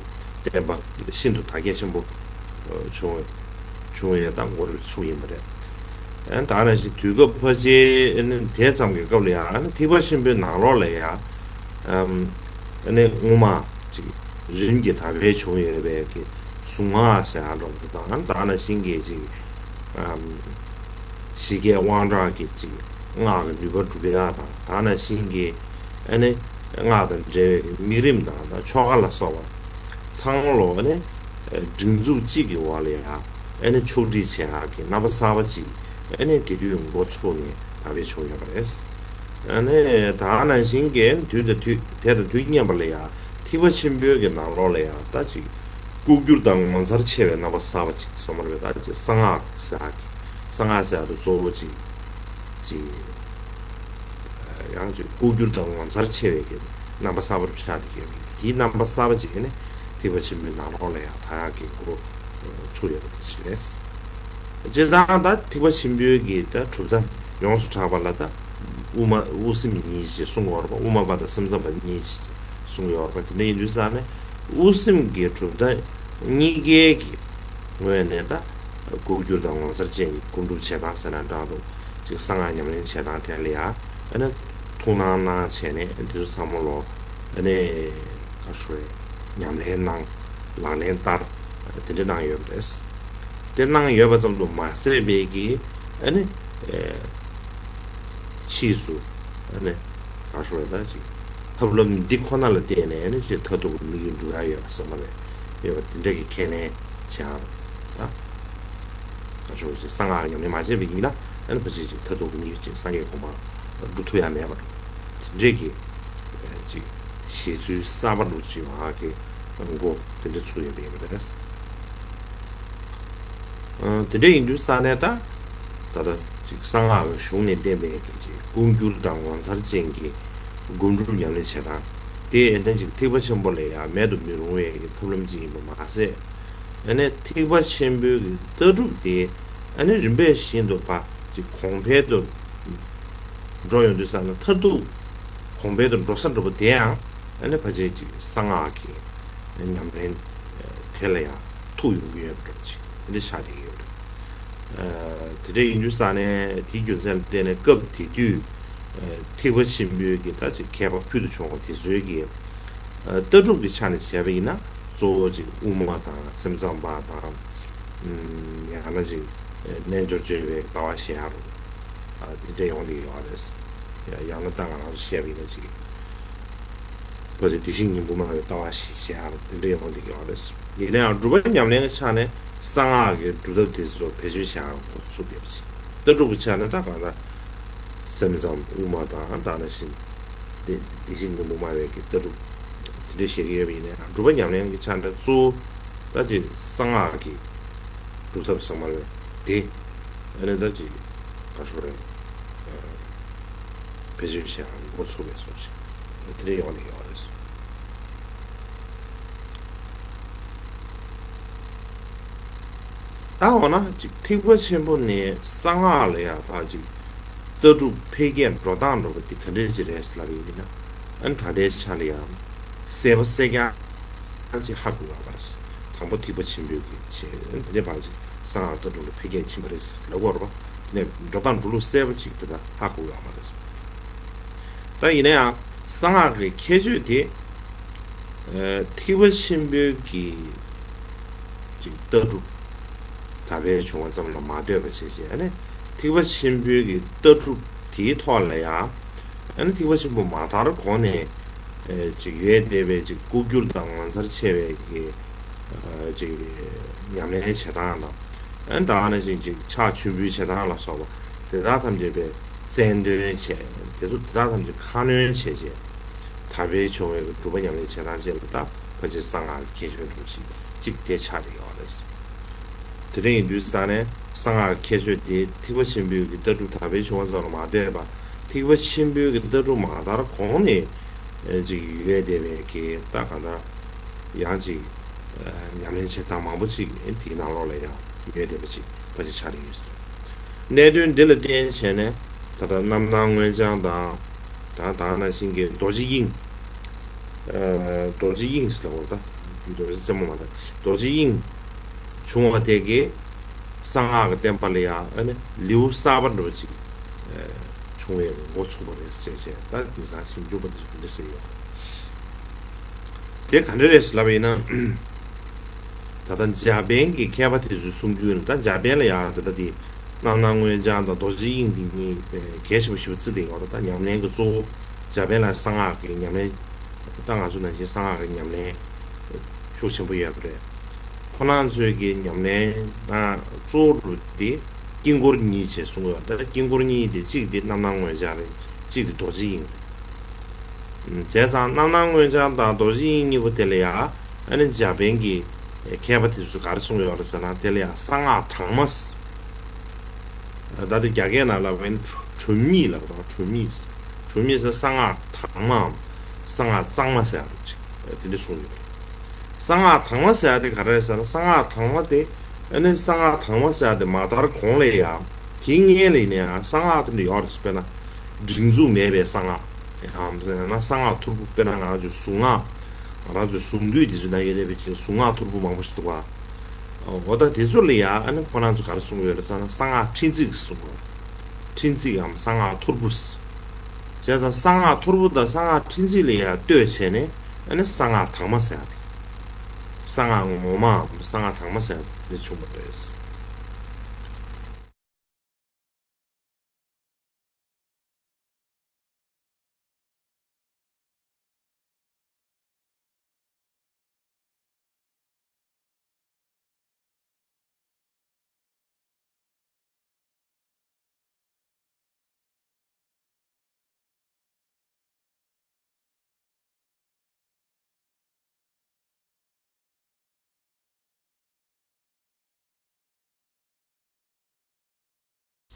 བསྟན་པ་ཤིན་ཏུ་དར་རྒྱས་ཆེན་པོ་བྱུང་བྱུང་བའི་དང་འགོ་རུ་ཚུགས་ཡིན་པ་རེད། ཨ་ནི་ད་ནང་བཞིན་དུས་སྐབས་ཕལ་ཆེར་ཨ་ནི་དེ་ཙམ་གྱི་སྐབས་ལ་ཡང་ཨ་ནི་ཐེག་པ་ཆེན་པོའི་ནང་ལོགས་ལ་ཡང་ཨམ་ཨ་ནི་སྔོན་མ་ཅིག་རིམ་གྱིས་དར་འཕེལ་བྱུང་ཡོད་པའི་གི་གཟུངས་སྔགས་ཟེར་ཡག་འདྲ་པོ་དང་ཨ་ནི་ད་ནང་བཞིན་གྱི་ཅིག་ཨམ་ཞི་རྒྱས་དབང་དྲག་གི་ཅིག་སྔགས་ཀྱི་ནུས་པ་སྒྲུབ་ཡག་དང་ད་ནང་བཞིན་གྱི་ཨ་ནི་སྔགས་དང་འབྲེལ་བའི་དམིགས་རིམ་དང་ད་ཆོ་ག་ལ་སོགས་པ་ཚང་མ་ལོ་ཨ་ནི་སྒྲིག་འཛུགས་གཅིག་གི་འོག་ལ་ཡང་ཨ་ནི་ཕྱོགས་སྒྲིག་བྱེད་ཡག་གི་རྣམ་པ་གསར་པ་ཅིག་ཨ་ནི་དེ་དུས་འགོ་ཚུགས་ནས་དར་འཕེལ་བྱུང་ཡོད་པ་རེད། ཨ་ནི་ད་ནང་བཞིན་གྱི་དུས་དང་དུས་དེ་དང་དུས་མཉམ་པ་ལ་ཡང་ཐེག་པ་ཆེན་པོའི་གི་ནང་ལོགས་ལ་ཡང་ད་ཅིག་ལྐོག་གྱུར་དང་ངོ་མཚར་ཆེ་བའི་རྣམ་པ་གསར་པ་ཅིག་བསམ་པ་རེད། ད་ཅིག་གསང་སྔགས་ཟེར་གི་གསང་སྔགས་ཟེར་དུ་གཙོ་བོ་ཅིག་ཅིག་ཡང་ཅིག་ལྐོག་གྱུར་དང་ངོ་མཚར་ཆེ་བའི་གི་རྣམ་པ་གསར་པ་རུ་ཆགས་ཏེ་ཡོད་པ་དེའི་རྣམ་པ་གསར་པ་ཅིག་ནི་ཐེག་པ་ཆེན་པོའི་ནང་ལོགས་ལ་ཡང་དར་ཡག་གི་འགོ་ཚུགས་ཡོད་པ་དེ་ཅིག་རེད། སྤྱིར་བཏང་ད་ཐེག་པ་ཆེན་པོའི་གི་ད་གྲུབ་མཐའ་ཡོངས་སུ་གྲགས་པ་ལ་ད་དབུ་མ་དབུ་སེམས་གཉིས་ཞེས་གསུང་གི་ཡོད་རེད་པ། དབུ་མ་པ་དང་སེམས་ཙམ་པ་གཉིས་ཞེས་གསུང་གི་ཡོད་རེད་པ། དེ་འདྲ་ཡིན་དུས་ཙང་ནས་དབུ་སེམས་ཀྱི་གྲུབ་མཐའ་གཉིས་ཀའི་གི་ངོས་ནས་ད་ལྐོག་གྱུར་དང་ངོ་མཚར་ཅན་གྱི་སྒོམ་སྒྲུབ་བྱེད་སྟངས་ཟེར་ན་འདྲ་འདུག་ཅིག་གསང་སྔགས་ཉམས་ལེན་བྱེད་སྟངས་དེ་ལ་ཡང་ཨ་ནི་ཐུགས་སྣང་གནང་བྱས་ནས་དེ་ཚོ་ཚང་མ་ལོ་ཨ་ནི་ག་ཞུ་རེད་ཉམས་ལེན་གནང་ལག་ལེན་བསྟར་དེ་འདྲ་གནང་ཡོད་པ་རེད། དེ་གནང་ཡོད་པ་ཙམ་དུ་མ་ཟད་པའི་གི་ཨ་ནི་ཨེ་ཕྱིས་སུ་ཨ་ནི་ག་ཞུ་རེད་ད་ཅིག་ཐབས་ལམ་འདི་ཁོ་ན་ལ་བརྟེན་ནས་ཨ་ནི་ཅིག་མཐར་ཐུག་གི་དམིགས་ཡུལ་འགྲུབ་ཡག་ཡོད་པ་བསམ་པ་རེད། ཡོད་པ་དེ་འདྲ་གི་ཁས་ལེན་བྱེད་ཡག་ད་ག་ཞུ་རེད་ཅིག་གསང་སྔགས་ཉམས་ལེན་མ་བྱས་པ་ཡིན་ན་ཨ་ནི་ཕལ་ཆེར་ཅིག་མཐར་ཐུག་གི་དམིགས་ཡུལ་ཅིག་སངས་རྒྱས་གོ་འཕང་སྒྲུབ་ཐུབ་ཡག་མེད་པ་འགྲོ། དེ་འདྲས་ཀྱི་ཅིག་བཞེད་ཚུལ་གསར་པ་འདྲ་ཅིག་ཡོང་ཡག་གི་འགོ་དེ་འདྲ་ཚུགས་ཡོད་པ་ཡིན་པ་རེད། ཨ་དེ་འདྲ་ཡིན་དུས་ས་ནས་ད་ད་ལྟ་ཅིག་གསང་སྔགས་ཀྱི་གཞུང་ནས་བསྟན་པའི་གི་ཅིག་ལྐོག་གྱུར་དང་ངོ་མཚར་ཅན་གྱི་སྒོམ་སྒྲུབ་ཉམས་ལེན་བྱེད་སྟངས་དེ་ཨེ་ནས་ཅིག་ཐེག་པ་ཆེན་པོ་ལ་ཡང་མེད་དུ་མི་རུང་བའི་གི་ཐབས་ལམ་ཅིག་ཡིན་པ་མ་ཟད། ཨ་ནི་ཐེག་པ་ཆེན་པོའི་གི་ལྟ་གྲུབ་དེ་ཨ་ནི་རིམ་པས་བཞིན་དུ་ཕར་ཅིག་གོང་འཕེལ་དུ་འགྲོ་ཡོང་དུས་ཙང་ན་མཐར་ཐུག་གོང་འཕེལ་དུ་འགྲོ་ས་འདྲ་པོ་དེ་ཡང་ཨ་ནི་ཕལ་ཆེར་ཅིག་གསང་སྔགས་ཀྱི་ཉམས་ལེན་ དེ་ལ་ཡང་ཐུག་ཡོང་གི་ཡོད་པ་འདྲ་པོ་ཅིག་དེ་འདྲ་ཆགས་བསྡད་ཀྱི་ཡོད་རེད། ཨ་དེ་འདྲ་ཡིན་དུས་ཙང་ནས་དེའི་རྒྱུ་མཚན་ལ་བརྟེན་ནས་སྐབས་དེ་དུས་ཨ་ཐེག་པ་ཆེན་པོའི་གི་ད་ཅིག་མཁས་པ་ཕུལ་དུ་བྱུང་བ་དེ་ཚོའི་གི་ཨ་ལྟ་གྲུབ་ཀྱི་ཆ་ནས་བྱས་པ་ཡིན་ན་གཙོ་བོ་ཅིག་དབུ་མ་དང་སེམས་ཙམ་པ་དང་ཨམ་ཡང་ན་ཅིག་ཨ་རྣལ་འབྱོར་སྤྱོད་པའི་ལྟ་བ་ཞེས་ཡང་རུང་ཨ་དེ་འདྲ་ཡོང་བསྡད་ཀྱི་ཡོད་རེད། ཡང་ན་ད་ང་རང་ཚོ་བཤད་པ་ཡིན་ན་ཅིག་བ་ཅིག་དེ་བཞིན་ཉིད་དབུ་མ་པའི་ལྟ་བ་ཞིག་བྱས་ཡང་དེ་འདྲ་ཡོང་བསྡད་ཀྱི་ཡོད་རེད། ཡིན་ན་ཡང་སྒྲུབ་པ་ཉམས་ལེན་གྱི་ཆ་ནས་གསང་སྔགས་ཀྱི་སྒྲུབ་ཐབས་དེ་ཚོ་བེད་སྤྱོད་བྱེད་ཡང་འགོ་ཚུགས་བསྡད་པ་ཅིག་ལྟ་གྲུབ་ཀྱི་ཆ་ནས་ད་གང་ལྟར་སེམས་ཙམ་དབུ་མ་དང་ད་ནང་བཞིན་དེ་དེ་བཞིན་ཉིད་དབུ་མ་པའི་གི་ལྟ་གྲུབ་དེ་འདྲ་བཤད་ཀྱི་ཡོད་པ་ཡིན་ན་ཡང་སྒྲུབ་པ་ཉམས་ལེན་གྱི་ཆ་ནས་གཙོ་བོ་ད་ཅིག་གསང་སྔགས་ཀྱི་སྒྲུབ་ཐབས་ཟེར་མ་རེད་དེ། ཨ་ནི་ད་ཅིག་ག་ཤོ་རེད། བེད་སྤྱོད་བྱེད་ཡང་འགོ་ཚུགས་པའི་སོང་ཞིག་དེ་འདྲ་ཡོང་ནས་ཡོང་རེད། ད་འོ་ན་ཅིག་ཐེག་པ་ཆེན་པོ་ནས་གསང་སྔགས་ལ་ཡང་ཕར་ཅིག་ལྟ་གྲུབ་འཕེལ་རྒྱས་འགྲོ་སྟངས་འགྲོ་བ་འདི་ག་འདྲ་ཅིག་རེད་ལབ་ཡོད་ན། ཨ་ནི་ད་ལྟའི་ཆ་ལ་ཡང་གསལ་པོ་གསལ་རྐྱང་ཅིག་ཧ་གོ་ཡོད་མ་རེད། དང་པོ་ཐེག་པ་ཆེན་པོའི་གི་ཆེད་དེ་འདྲ་ཕར་ཅིག་གསང་སྔགས་ལྟ་གྲུབ་ལ་འཕེལ་རྒྱས་ཕྱིན་པ་རེད་ལབ་དགོས་རེད་པ། དེ་ནས་འགྲོ་སྟངས་འགྲོ་ལུགས་གསལ་པོ་ཅིག་དེ་ལྟར་ཧ་གོ་ཡོད་མ་རེད། ད་ཡིན་ན་ཡང་གསང་སྔགས་ཀྱི་ཁྱད་ཆོས་དེ་ཨ་ཐེག་པ་ཆེན་པོའི་གི་ཅིག་ལྟ་གྲུབ་དར་འཕེལ་བྱུང་བ་ཙམ་ལ་མ་ལྟོས་པ་བྱས་བྱས་ཨ་ནི་ཐེག་པ་ཆེན་པོའི་གི་ལྟ་གྲུབ་དེའི་ཐོག་ལ་ཡང་ཨ་ནི་ཐེག་པ་ཆེན་པོ་མ་དར་གོང་ནས་ཨ་ཅིག་ཡོད་བསྡད་པའི་ཅིག་ལྐོག་གྱུར་དང་ངོ་མཚར་ཆེ་བའི་གི་ཨ་ཅིག་ཉམས་ལེན་བྱེད་སྟངས་དང་། ཨ་ནི་ད་ག་ནང་བཞིན་ཅིག་ཕྱག་མཆོད་འབུལ་བྱེད་སྟངས་ལ་སོགས་པ་དེ་དག་ཐམས་ཅད་པའི་རྩལ་འདོན་བྱས་དེ་ཚོ་དེ་དག་ཐམས་ཅད་ཁ་སྣོན་བྱས་རྗེས་དར་འཕེལ་བྱུང་བའི་སྒྲུབ་པ་ཉམས་ལེན་བྱེད་སྟངས་བཅས་ལ་ད་ཕལ་ཆེར་གསང་སྔགས་ཀྱི་ཁྱད་ཆོས་འདྲ་ཞིག་ཅིག་དེ་ཆགས་ཀྱི་ཡོད་རེད། དེ་འདྲ་ཡིན་དུས་ཙང་ནས་གསང་སྔགས་ཀྱི་ཁྱད་ཆོས་དེ་ཐེག་པ་ཆེན་པོའི་གི་ལྟ་གྲུབ་དར་འཕེལ་བྱུང་བ་ཙམ་ལ་མ་ལྟོས་པར་ཐེག་པ་ཆེན་པོའི་གི་ལྟ་གྲུབ་མ་དར་གོང་ནས་ཅིག་ཡོད་བསྡད་པའི་གི་ད་ག་ད་ཡང་ཅིག་ཉམས་ལེན་བྱེད་སྟངས་མང་པོ་ཅིག་དེའི་ནང་ལོགས་ལ་ཡང་ཡོད་བསྡད་པ་ཅིག་ཕལ་ཆེར་ཆགས་ཀྱི་ཡོད་ཟེར། གནད་དོན་འདི་ལ་བརྟེན་བྱས་ནས་ད་ལྟ་རྣམ་སྣང་མངོན་བྱང་དང་ད་ད་ནང་བཞིན་གྱི་རྡོ་རྗེ་དབྱིངས། རྡོ་རྗེ་དབྱིངས་ཟེར་བ་ད་རྡོ་རྗེ་རྩེ་མོ་མ་རེད་རྡོ་རྗེ་དབྱིངས་བྱུང་བ་དེ་གས་གསང་སྔགས་ཀྱི་བསྟན་པ་ལ་ཡང་ཨ་ནི་ལེའུ་གསར་པ་འདྲ་བ་ཅིག་བྱུང་བའི་འགོ་ཚུགས་པ་རེད་ཟེར་བྱས་ད་དེང་སང་ཞིབ་འཇུག་པ་དེ་ཚོ་དེ་འདྲ་ཟེར་ཡོད་རེད། དེ་ག་འདྲ་རེད་ཟེར་ལབ་པ་ཡིན་ན། ད་ལྟ་འཇར་པན་གྱི་མཁས་པ་དེ་ཚོས་གསུང་རྒྱུ་ཡིན་ན་ད་འཇར་པན་ལ་ཡང་ད་ལྟ་དེ་རྣམ་སྣང་མངོན་བྱང་དང་རྡོ་རྗེ་དབྱིངས་དེ་གཉིས་གལ་ཆེན་པོ་ཞེ་པོ་བརྩི་བསྡད་ཡོད་རེད། ད་ཉམས་ལེན་གྱི་གཙོ་བོ་འཇར་པན་ལ་གསང་སྔགས་ཀྱི་ཉམས་ལེན་ད་ང་ཚོ་ནང་བཞིན་གསང་སྔགས་ཀྱི་ཉམས་ལེན་ཤུགས་ཆེན་པོ་ཡོད་པ་རེད། ཁོ་རང་ཚོའི་གི་ཉམས་ལེན་ནང་གཙོ་བོ་དེ་དཀྱིལ་འཁོར་གཉིས་བྱས་གསུང་གི་ཡོད་རེད། ད་དཀྱིལ་འཁོར་གཉིས་དེ་གཅིག་དེ་རྣམ་སྣང་མངོན་བྱང་རེད། གཅིག་དེ་རྡོ་རྗེ་དབྱིངས་རེད། བྱས་ཙང་རྣམ་སྣང་མངོན་བྱང་དང་རྡོ་རྗེ་དབྱིངས་གཉིས་པོ་དེ་ལ་ཡང་ཨ་ནི་འཇར་པན་གྱི་མཁས་པ་དེ་ཚོས་ག་རེ་གསུངས་ཡོད་རེད་ཟེར་ན་དེ་ལ་ཡང་གསང་སྔགས་དྭངས་མ་ཟེར། ད་ལྟ་རྒྱ་སྐད་ནང་ལབ་པ་ཡིན་ན་ཁྲོ་མིག་ལབ་པ་དང་ཁྲོ་མིག་ཁྲོ་མིག་ཟེར་གསང་སྔགས་དྭངས་མའམ་གསང་སྔགས་གཙང་མ་ཟེར་ཡག་རེད་ཅིག་དེ་འདྲ་གསུངས་ཡོད་རེད། གསང་སྔགས་དྭངས་མ་ཟེར་ཡག་དེ་ག་རེ་རེད་ཟེར་ན་གསང་སྔགས་དྭངས་མ་དེ་ཨ་ནི་གསང་སྔགས་དྭངས་མ་ཟེར་ཡག་དེ་མ་དར་གོང་ལ་ཡང་དེའི་སྔོན་ལ་ཡིན་ན་ཡང་གསང་སྔགས་དེ་འདྲ་ཡོད་རེད། དཔེར་ན་སྒྲིག་འཛུགས་མེད་པའི་གསང་སྔགས་ཡང་ཟེར་ན་གསང་སྔགས་ཐོར་བུ་དཔེར་ན་ང་རང་ཚོའི་གཟུངས་སྔགས་ང་རང་ཚོའི་གཟུངས་འདུས་དེ་ཚོའི་ནང་ཡོད་བསྡད་པའི་ཅིག་གཟུངས་སྔགས་ཐོར་བུ་མང་པོ་ཞིག་འདུག་ག་འོ་ད་དེ་ཚོ་ལ་ཡང་ཨ་ནི་ཁོ་རང་ཚོ་ག་རེ་གསུངས་ཡོད་རེད་ཟེར་ན་གསང་སྔགས་ཕྲེང་རྩིག་གསུངས་ཡོད་རེད། ཕྲེང་རྩིག་གམ་གསང་སྔགས་ཐོར་བུ། བྱས་ཙང་གསང་སྔགས་ཐོར་བུ་དང་གསང་སྔགས་ཕྲེང་རྩིག་ལ་ཡང་ལྟོས་བྱས་ནས་ཨ་ནི་གསང་སྔགས་དྭངས་མ་ཟེར་ཡག་དེ། གསང་སྔགས་ངོ་མའམ་གསང་སྔགས་དྭངས་མ་ཟེར་ཡག་དེ་བྱུང་བ་རེད།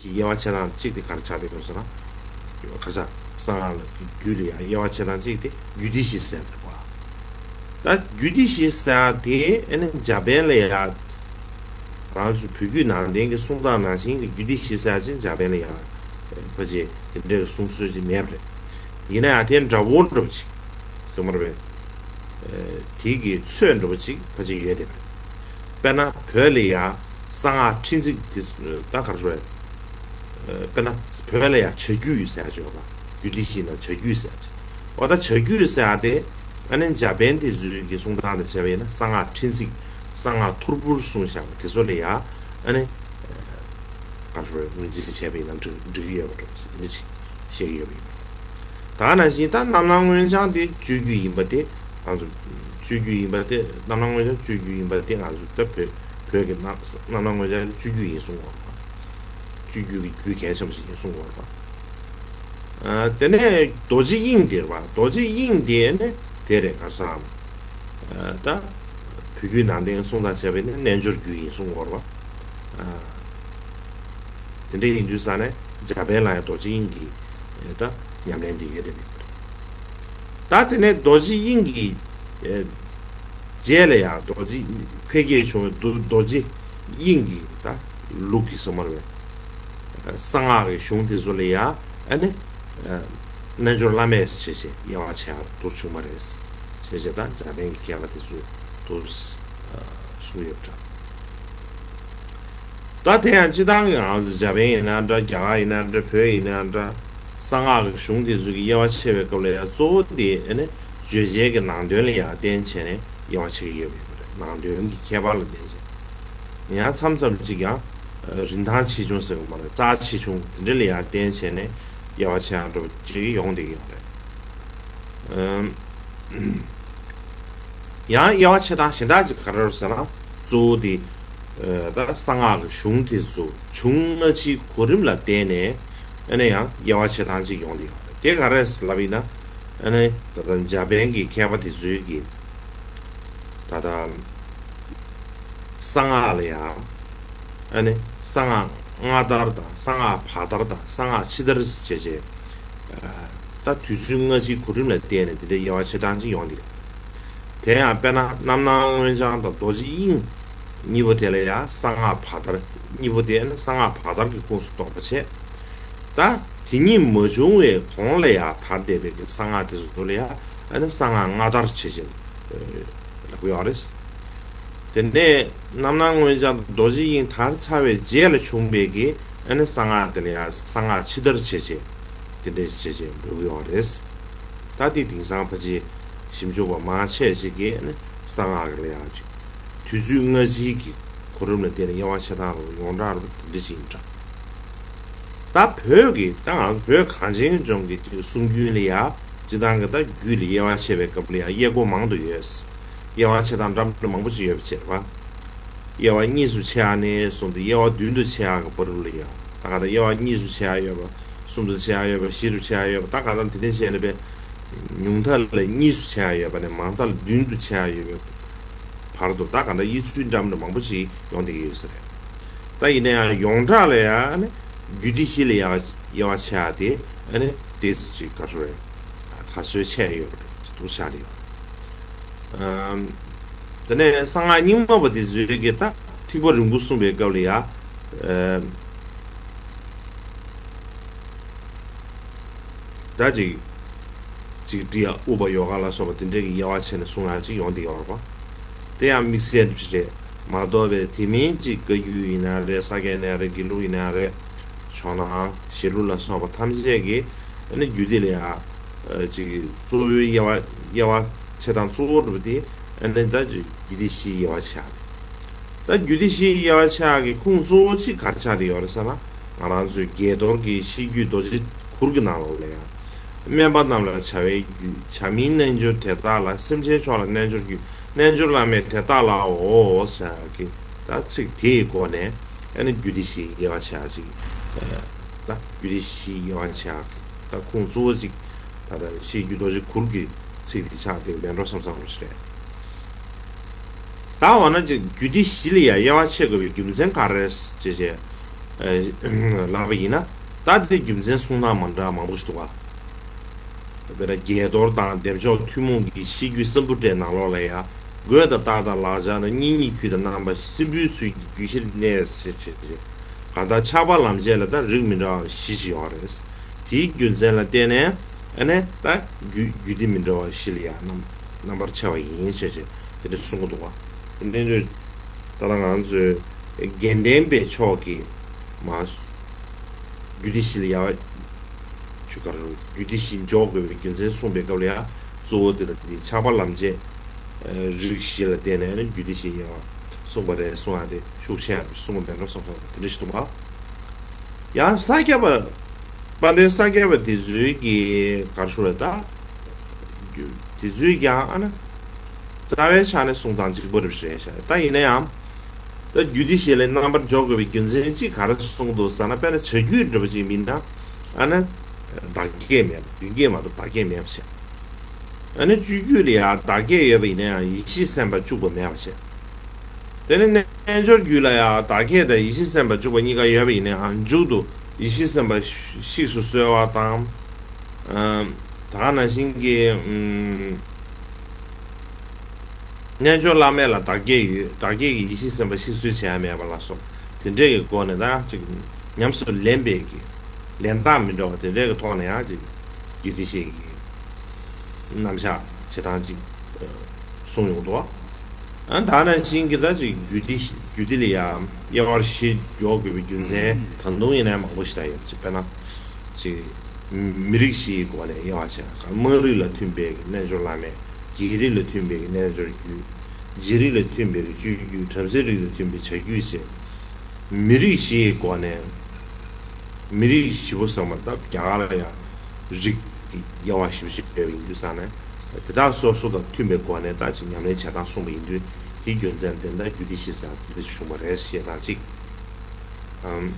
ཀྱི་དབྱེ་བ་ཕྱེ་སྟངས་གཅིག་དེ་ག་རེ་ཆགས་བསྡད་ཡོད་ཟེར་ན། ཁ་ཤས་གསང་སྔགས་ལ་རྒྱུད་ལ་ཡང་དབྱེ་བ་ཕྱེ་སྟངས་གཅིག་དེ་རྒྱུད་སྡེ་བཞི་ཟེར་འདུག་ག་ད་རྒྱུད་སྡེ་བཞི་ཟེར་དེ་ཨ་ནི་འཇར་པན་ལ་ཡང་རང་ཚོའི་བོད་བརྒྱུད་ནང་བསྟན་གྱི་གསུང་སྟངས་ནང་བཞིན་གྱི་རྒྱུད་སྡེ་བཞི་ཟེར་ཅིག་འཇར་པན་ལ་ཡང་ཕལ་ཆེར་དེ་འདྲའི་གསུང་སྲོལ་ཅིག་མེད་པ་རེད། ཡིན་ན་ཡང་དེ་འདྲ་བོ་འདྲ་པོ་ཅིག་ཟེར་མ་རེད་པས། དེ་གི་ཚོད་འདྲ་པོ་ཅིག་ཕལ་ཆེར་ཡོད་བསྡད་པ་རེད། དཔེར་ན་བོད་ལ་ཡ་གསང་སྔགས་ཕྲན་ཚེགས་དེ་ད་ག་རེ་ཟེར། དཔེར་ན་བོད་ལ་ཡ་བྱ་རྒྱུད་ཟེར་ཡ་ཅིག་ཡོད་པ། རྒྱུད་སྡེ་བཞིའི་ནང་བྱ་རྒྱུད་ཟེར་ཡ་ཅིག་འོ་ད་བྱ་རྒྱུད་ཟེར་ཡ་དེ་ཨ་ནི་འཇམ་དཔལ་དེ་ཚོའི་གི་གསུང་སྟངས་དང་བྱས་པ་ཡིན་ན་གསང་སྔགས་ཕྲན་ཚེགས་གསང་སྔགས་ཐོར་བུར་གསུངས་བཞག་པ་དེ་ཚོ་ལ་ཡ་ཨ་ནི་ག་རེ་ཟེར་ངོས་འཛིན་བྱས་པ་ཡིན་ན་འགྲིག་འགྲིག་གི་ཡོད་པ་འདྲ་བོ་ཅིག་དེ་འདྲ་ཅིག་བཤད་ཀྱི་ཡོད་པ་ཡིན་པ། ད་ནང་བཞིན་ད་རྣམ་སྣང་མངོན་བྱང་དེ་སྤྱོད་རྒྱུད་ཡིན་པ་དེ་ང་ཚོ་སྤྱོད་རྒྱུད་ཡིན་པ་དེ་རྣམ་སྣང་མངོན་བྱང་སྤྱོད་རྒྱུད་ཡིན་པ་དེ་ང་ཚོ་ད་བོད་བོད་ཀྱི་རྣམ་རྣམ་སྣང་མངོན་བྱང་དེ་སྤྱོད་རྒྱུད་ཡིན་གསུང་བ་རེད་པ། སྤྱོད་རྒྱུད་ཀྱི་རྒྱུད་གལ་ཆེན་པོ་ཞིག་ཡིན་གསུང་བ་རེད་པ། ཨ་དེ་ནས་རྡོ་རྗེ་དབྱིངས་དེ་རེད་པ། རྡོ་རྗེ་དབྱིངས་དེ་ནི་དེ་རེད་ག་རེ་ཟེར་ཨ་ད་བོད་བརྒྱུད་ནང་བསྟན་གསུང་སྟངས་བྱས་པ་ཡིན་ན་རྣལ་འབྱོར་རྒྱུད་ཡིན་གསུང་བ་རེད་པ། ཨ། དེ་འདྲ་ཡིན་དུས་ཙང་ནས་འཇམ་དཔལ་ལ་ཡང་རྡོ་རྗེ་དབྱིངས་ཀྱི་ད་ཉམས་ལེན་དེ་ཡོད་རེད་པ། ད་དེ་ནས་རྡོ་རྗེ་དབྱིངས་ཀྱི་རྗེས་ལ་ཡང་རྡོ་རྗེ་འཕེལ་རྒྱས་བྱུང་བའི་རྡོ་རྡོ་རྗེ་དབྱིངས་ཀྱི་ད་ལུགས་ཀྱི་ཟེར་མ་རེད་པས། གསང་སྔགས་ཀྱི་གཞུང་དེ་ཚོ་ལ་ཡང་ཨ་ནི་རྣལ་འབྱོར་བླ་མས་བྱས་བྱས་དབྱེ་བ་ཕྱེ་ཡག་འདུག་བྱུང་བ་རེད། བྱས་བྱས་ད་འཇམ་དཔལ་གྱི་མཁས་པ་དེ་ཚོས་འདུག་གསུངས་ཡོད་པ་འདྲ། ད་དེ་ཡང་སྤྱི་བཏང་གི་ང་ཚོ་འཇར་པན་ཡིན་ན་འདྲ། རྒྱ་གར་ཡིན་ན་འདྲ། བོད་ཡིན་ན་འདྲ། གསང་སྔགས་ཀྱི་གཞུང་དེ་ཚོ་གི་དབྱེ་བ་ཕྱེ་བའི་སྐབས་ལ་ཡང་གཙོ་བོ་དེ་ཨ་ནི་བརྗོད་བྱའི་གི་ནང་དོན་ལ་ཡང་བརྟེན་བྱས་ནས་དབྱེ་བ་ཕྱེ་གི་ཡོད་པ་རེད། ནང་དོན་གྱི་ཁྱད་པར་ལ་བརྟེན་བྱས། ཡང་མཚམས་མཚམས་ཅིག་ཡང་རིན་ཐང་ཆེ་ཆུང་ཟེར་གི་མ་རེད། རྩ་ཆེ་ཆུང་དེ་འདྲ་ལ་ཡང་བརྟེན་བྱས་ནས་དབྱེ་བ་ཕྱེ་ཡག་འདྲ་བོ་ཅིག་ཡོང་བསྡད་ཀྱི་ཡོད་རེད། ཨམ། ཡང་དབྱེ་བ་ཕྱེ་སྟངས་གཞན་དག་ཅིག་ག་རེ་རེད་ཟེར་ན། གཙོ་བོ་དེ་ཨ་ད་གསང་སྔགས་ཀྱི་གཞུང་དེ་ཚོ་བྱུང་སྔ་ཕྱིའི་གོ་རིམ་ལ་བརྟེན་ནས་ཨ་ནི་ཡང་དབྱེ་བ་ཕྱེ་སྟངས་ཅིག་ཡོང་གི་ཡོད་རེད། དེ་ག་རེ་རེད་ལབ་ཡིན་ན། ཨ་ནི་ད་ལྟ་འཇར་པན་གྱི་མཁས་པ་དེ་ཚོའི་གི་ད་ལྟ་གསང་སྔགས་ལ་ཡང་ཨ་ནི་གསང་སྔགས་སྔ་དར་དང་གསང་སྔགས་བར་དར་དང་གསང་སྔགས་ཕྱི་དར་བྱས་བྱས། ད་དུས་ཚོད་སྔ་ཕྱིའི་གོ་རིམ་ལ་བརྟེན་ནས་དེ་འདྲའི་དབྱེ་བ་ཕྱེ་སྟངས་ཅིག་ཡོང་གི་ཡོད། དེ་ཡང་དཔེར་ན་རྣམ་སྣང་མངོན་བྱང་དང་རྡོ་རྗེ་དབྱིངས་གཉིས་པོ་དེ་ལ་ཡང་གསང་སྔགས་བར་དར། གཉིས་པོ་དེ་ནི་གསང་སྔགས་བར་དར་གྱི་ཁོངས་སུ་གཏོགས་པ་བྱས། ད་དེ་གཉིས་མ་བྱུང་བའི་གོང་ལ་ཡང་དར་བསྡད་པའི་གསང་སྔགས་དེ་ཚོ་ལ་ཡང་ཨ་ནི་གསང་སྔགས་སྔ་དར་བྱེད་བཞིན་ལབ་ཀྱི་ཡོད་རེད། དེ་ནས་རྣམ་སྣང་མངོན་བྱང་རྡོ་རྗེ་དབྱིངས་དར་ཚར་བའི་རྗེས་ལ་བྱུང་བའི་གི་ཨ་ནི་གསང་སྔགས་དེ་ལ་ཡང་གསང་སྔགས་ཕྱི་དར་བྱེད་བྱེད་དེ་འདྲ་བྱེད་བྱེད་འབོད་ཀྱི་ཡོད་རེད། ད་དེ་དེང་སང་ཕལ་ཆེར་ཞིབ་འཇུག་པ་མང་ཆེ་ཞིག་གིས་ཨ་ནི་གསང་སྔགས་ལ་ཡང་ཅིག་དུས་ཚོད་སྔ་ཕྱིའི་གི་གོ་རིམ་ལ་བརྟེན་ནས་དབྱེ་བ་ཕྱེ་སྟངས་ལ་ཡོངས་གྲགས་རུ་དེ་འདྲ་ཞིག་ཡིན་འདྲ། ད་བོད་ཀྱི་ད་ང་བོད་གངས་ཅན་ལྗོངས་ཀྱི་གསུང་རྒྱུན་ལ་ཡང་སྤྱི་བཏང་གི་ད་རྒྱུད་ལ་དབྱེ་བ་ཕྱེ་བའི་སྐབས་ལ་ཡང་དབྱེ་སྒོ་མང་དུ་ཡོད། དབྱེ་བ་ཕྱེ་སྟངས་འདྲ་མི་འདྲ་མང་པོ་ཅིག་ཡོད་པ་བྱས་པ། དབྱེ་བ་གཉིས་སུ་ཕྱེ་ཡག་ནས་བཟུང་སྟེ་དབྱེ་བ་བདུན་དུ་ཕྱེ་ཡག་གི་བར་དུ་ལ་ཡང་ད་ག་ད་དབྱེ་བ་གཉིས་སུ་ཕྱེ་ཡག་ཡོད་པ། གསུམ་དུ་ཕྱེ་ཡག་ཡོད་པ། བཞི་རུ་ཕྱེ་ཡག་ཡོད་པ། ད་ག་ད་དེ་འདྲ་བྱས་ནས་པས་ཉུང་མཐའ་ལ་གཉིས་སུ་ཕྱེ་ཡག་ཡོད་པ་ནས་མང་མཐའ་ལ་བདུན་དུ་ཕྱེ་ཡག་ཡོད་པའི་བར་དུ་ད་ག་ད་དབྱེ་ཚུལ་འདྲ་མི་འདྲ་མང་པོ་ཅིག་ཡོང་བསྡད་ཀྱི་ཡོད་ས་རེད། ད་ཡིན་ན་ཡང་ཡོངས་གྲགས་ལ་ཡང་ནི་རྒྱུད་སྡེ་བཞི་ལ་ཡང་དབྱེ་བ་ཕྱེ་ཡག་དེ་ཨ་ནི་དེ་ཅིག་ག་ཚོད་རེད། ག་ཚོད་ཕྱེ་ཡག་ཡོད་པ་རེད་འདུག་ཆགས་ཡོད། ཨམ། དེ་ནས་གསང་སྔགས་རྙིང་མ་པ་དེ་ཚོས་ཀྱི་ད་ཐེག་པ་རིམ་དགུ་གསུངས་པའི་སྐབས་ལ་ཡང་ཨམ། ད་ཅིག་ཅིག་ཀྲི་ཡ་ཨུ་པ་ཡོ་ག་ལ་སོགས་པ་དེ་འདྲའི་གི་དབྱེ་བ་ཕྱེ་ནས་གསུང་ཡག་ཅིག་ཡོང་བསྡད་ཡོད་རེད་པ། དེ་ཡང་དམིགས་བསལ་དུ་རེད་མ་གཏོགས་པའི་དེ་མིན་ཅིག་བཀའ་བརྒྱུད་ཡིན་ན་རེད། ས་སྐྱ་ཡིན་ན་རེད། དགེ་ལུགས་ཡིན་ན་རེད། ཕྱོགས་ནང་ཞེ་ལུགས་ལ་སོགས་པ་ཐམས་ཅད་ཀྱི་ཨ་ནི་རྒྱུད་སྡེ་ལ་ཡང་ཅིག་གཙོ་བོའི་དབྱེ་བ་དབྱེ་བ་ཕྱེ་སྟངས་གཙོ་བོ་འདྲ་པོ་དེ་ཨ་ནི་ད་ཅིག་རྒྱུད་སྡེ་བཞིའི་དབྱེ་བ་ཕྱེ་ཡག་རེད། ད་རྒྱུད་སྡེ་བཞིའི་དབྱེ་བ་ཕྱེ་ཡག་གི་ཁུངས་གཙོ་བོ་གཅིག་ག་རེ་ཆགས་བསྡད་ཡོད་རེད་ཟེར་ན། ང་རང་ཚོའི་དགྱེས་རྡོར་གྱི་ཤེས་རྒྱུད་རྡོ་རྗེ་གུར་གྱི་ནང་ལོགས་ལ་ཡང་། སྨན་པ་རྣམས་ལ་བྱ་བའི་རྒྱུད། བྱ་མིན་རྣལ་འབྱོར་དེ་དག་ལ། སེམས་ཅན་མཆོག་ལ་རྣལ་འབྱོར་རྒྱུད། རྣལ་འབྱོར་བླ་མེད་དེ་དག་ལའོ་ཟེར་གྱི་ད་ཚིག་དེའི་སྒོ་ནས་ཨ་ནི་རྒྱུད་སྡེ་བཞིའི་དབྱེ་བ་ཕྱེ་ཡག་ཅིག་ད་རྒྱུད་སྡེ་བཞིའི་དབྱེ་བ་ཕྱེ་ཡག་གི་ད་ཁུངས་གཙོ་བོ་གཅིག་ད་ལྟ་ཤེས་རྒྱུད་རྡོ་རྗེ་གུར་གྱི་ཚིག་དེ་ཆགས་བསྡད་མེད་འགྲོ་བསམ་བསམ་རོ་ཞིག་རེད། ད་འོ་ན་ཅིག་རྒྱུད་སྡེ་བཞི་ལ་ཡང་དབྱེ་བ་ཕྱེ་དགོས་པའི་རྒྱུ་མཚན་ག་རེ་རེད་ཅེས་བྱས་ལབ་པ་ཡིན་ན། ད་དེ་རྒྱུ་མཚན་གསུང་སྟངས་མ་འདྲ་མང་པོ་ཞིག་འདུག་ག་དཔེར་ན་དགྱེས་རྡོར་དང་བདེ་མཆོག་ཐུན་མོང་གི་ཤེས་རྒྱུད་སམ་བྷོ་ཊའི་ནང་ལོགས་ལ་ཡང་། རྒོད་དང་རྟགས་དང་ལག་ཆ་དང་། གཉིས་གཉིས་རྒྱུད་དང་རྣམ་པ། སྲིན་པོའི་ཚུལ་གྱིས་རྒྱུད་བཞིར་གནས་ཟེར་བྱས་བྱས། གང་ལྟར་ཆགས་པ་ལམ་བྱེད་ལ་ད་རིགས་མི་འདྲ་བ་བཞི་ཞིག་ཡོད་རེད། དེའི་རྒྱུ་མཚན་ལ་བརྟེན་ནས་ཨ་ནི་ད་རྒྱུད་རྒྱུད་སྡེ་མི་འདྲ་བ་བཞི་ལ་ཡང་རྣམ་རྣམ་པར་ཕྱེ་བ་ཡིན་ཞེས་བྱས་དེ་འདྲ་གསུང་གི་འདུག་ག་དེ་འདྲ་འདྲ་ ད་ལྟ་ང་ཚོས་དགེ་ལྡན་པའི་ཕྱོགས་ཀྱི་མ་རྒྱུད་སྡེ་བཞི་ལ་ཡ་ཆུ་དཀར་རྒྱུད་སྡེ་བཞི་འཇོག་དགོས་པའི་རྒྱུ་མཚན་གསུངས་པའི་སྐབས་ལ་ཡ་གཙོ་བོ་དེ་དང་དེ་ཆགས་པ་ལམ་བྱེད་རིགས་བཞི་ལ་བརྟེན་ནས་རྒྱུད་སྡེ་བཞི་ཡོད་གསུངས་པ་རེད་གསུངས་ཡ་དེ་ཤུགས་ཆེ་ཡ་གསུངས་པ་མེད་འགྲོ་བསམ་སོང་དེ་འདྲ་ཞིག་འདུག་ག་ཡང་ས་སྐྱ་པ་དཔལ་ལྡན་ས་སྐྱ་པ་དེ་ཚོའི་གི་གར་ཤོར་རེད་ད། དེ་ཚོའི་ཀྱང་ཨ་ན་རྩ་བའི་ཆ་ནས་གསུང་སྟངས་གཅིག་པ་རེད་ཤག་ད་ཡིན་ན་ཡང་ད་རྒྱུད་སྡེ་བཞི་ལ་རྣམ་པར་འཇོག་དགོས་པའི་རྒྱུ་མཚན་གཅིག་ག་རེ་གསུངས་འདུག་ཟེར་ན། དཔེར་ན་བྱ་རྒྱུད་འདྲ་པོ་ཅིག་མིན་ན་ཨ་ན་བདག་བསྐྱེད་མེད་པ་མདུན་བསྐྱེད་མ་གཏོགས་བདག་བསྐྱེད་མེད་པ་བྱས། ཨ་ནི་སྤྱོད་རྒྱུད་ལ་ཡང་བདག་བསྐྱེད་ཡོད་པ་ཡིན་ན་ཡང་ཡེ་ཤེས་སེམས་དཔའ་བཅུག་པ་མེད་པ་བྱས། དེ་ནི་རྣལ་འབྱོར་རྒྱུད་ལ་ཡང་བདག་བསྐྱེད་དང་ཡེ་ཤེས་སེམས་དཔའ་བཅུག་པ་གཉིས་ཀ་ཡོད་པ་ཡིན་ན་ཡང་མཇུག་ཏུ་ཡེ་ཤེས་སེམས་དཔའ་གཤེགས་སུ་གསོལ་བ་དང་། ཨམ། ད་ག་ནང་བཞིན་གྱི་ཨམ། རྣལ་འབྱོར་བླ་མེད་ལ་བདག་བསྐྱེད་ཡོད། བདག་བསྐྱེད་ཀྱི་ཡེ་ཤེས་སེམས་དཔའ་གཤེགས་གསོལ་བྱེད་ཡ་མེད་པ་ལ་སོགས་དེ་འདྲས་ཀྱི་སྒོ་ནས་ད་ཅིག་ཉམས་སུ་ལེན་པའི་གི་ལེན་སྟངས་མི་འདྲ་བ་དེ་འདྲས་ཀྱི་ཐོག་ནས་ཡང་ཅིག་རྒྱུད་སྡེ་བཞི་གི་རྣམ་གཞག་བྱེད་སྟངས་ཅིག་གསུངས་ཡོང་འདུག་ཨ་ད་ནང་བཞིན་གྱི་ད་ཅིག་རྒྱུད་སྡེ་རྒྱུད་སྡེ་ལ་ཡང་དབྱེ་བ་བཞི་འཇོག་དགོས་པའི་རྒྱུ་མཚན་ད་དུང་ཡིན་ན་མང་པོ་ཞིག་ད་ཡོད་ཅིག་དཔེར་ན་ཅིག་མི་རིགས་བཞིའི་སྒོ་ནས་དབྱེ་བ་ཕྱེ། དམངས་རིགས་ལ་མཐུན་པའི་རྣལ་འབྱོར་བླ་མེད། རྒྱལ་རིགས་ལ་མཐུན་པའི་རྣལ་འབྱོར་རྒྱུད། རྗེ་རིགས་ལ་མཐུན་པའི་སྤྱོད་རྒྱུད། བྲམ་ཟེ་རིགས་ལ་མཐུན་པའི་བྱ་རྒྱུད་ཅེས། མི་རིགས་བཞིའི་སྒོ་ནས། མི་རིགས་བཞི་པོ་ཟེར་བ་ད་རྒྱ་གར་ལ་ཡང་རིགས་ཀྱི་དབྱེ་བ་བཞི་པོ་ཞིག་ཡོད་པ་ཡིན་དུས་ཙང་ནས་དེ་དག་སོ་སོ་དང་མཐུན་པའི་སྒོ་ནས་ད་ཅིག་ཉམས་ལེན་བྱེད་སྟངས་གསུངས་པ་ཡིན་དུས་དེའི་རྒྱུ་མཚན་དེ་ད་རྒྱུད་སྡེ་བཞི་ཟེར་དེ་འདྲ་བྱུང་བ་རེད་ཞེས་དང་གཅིག་ཨམ།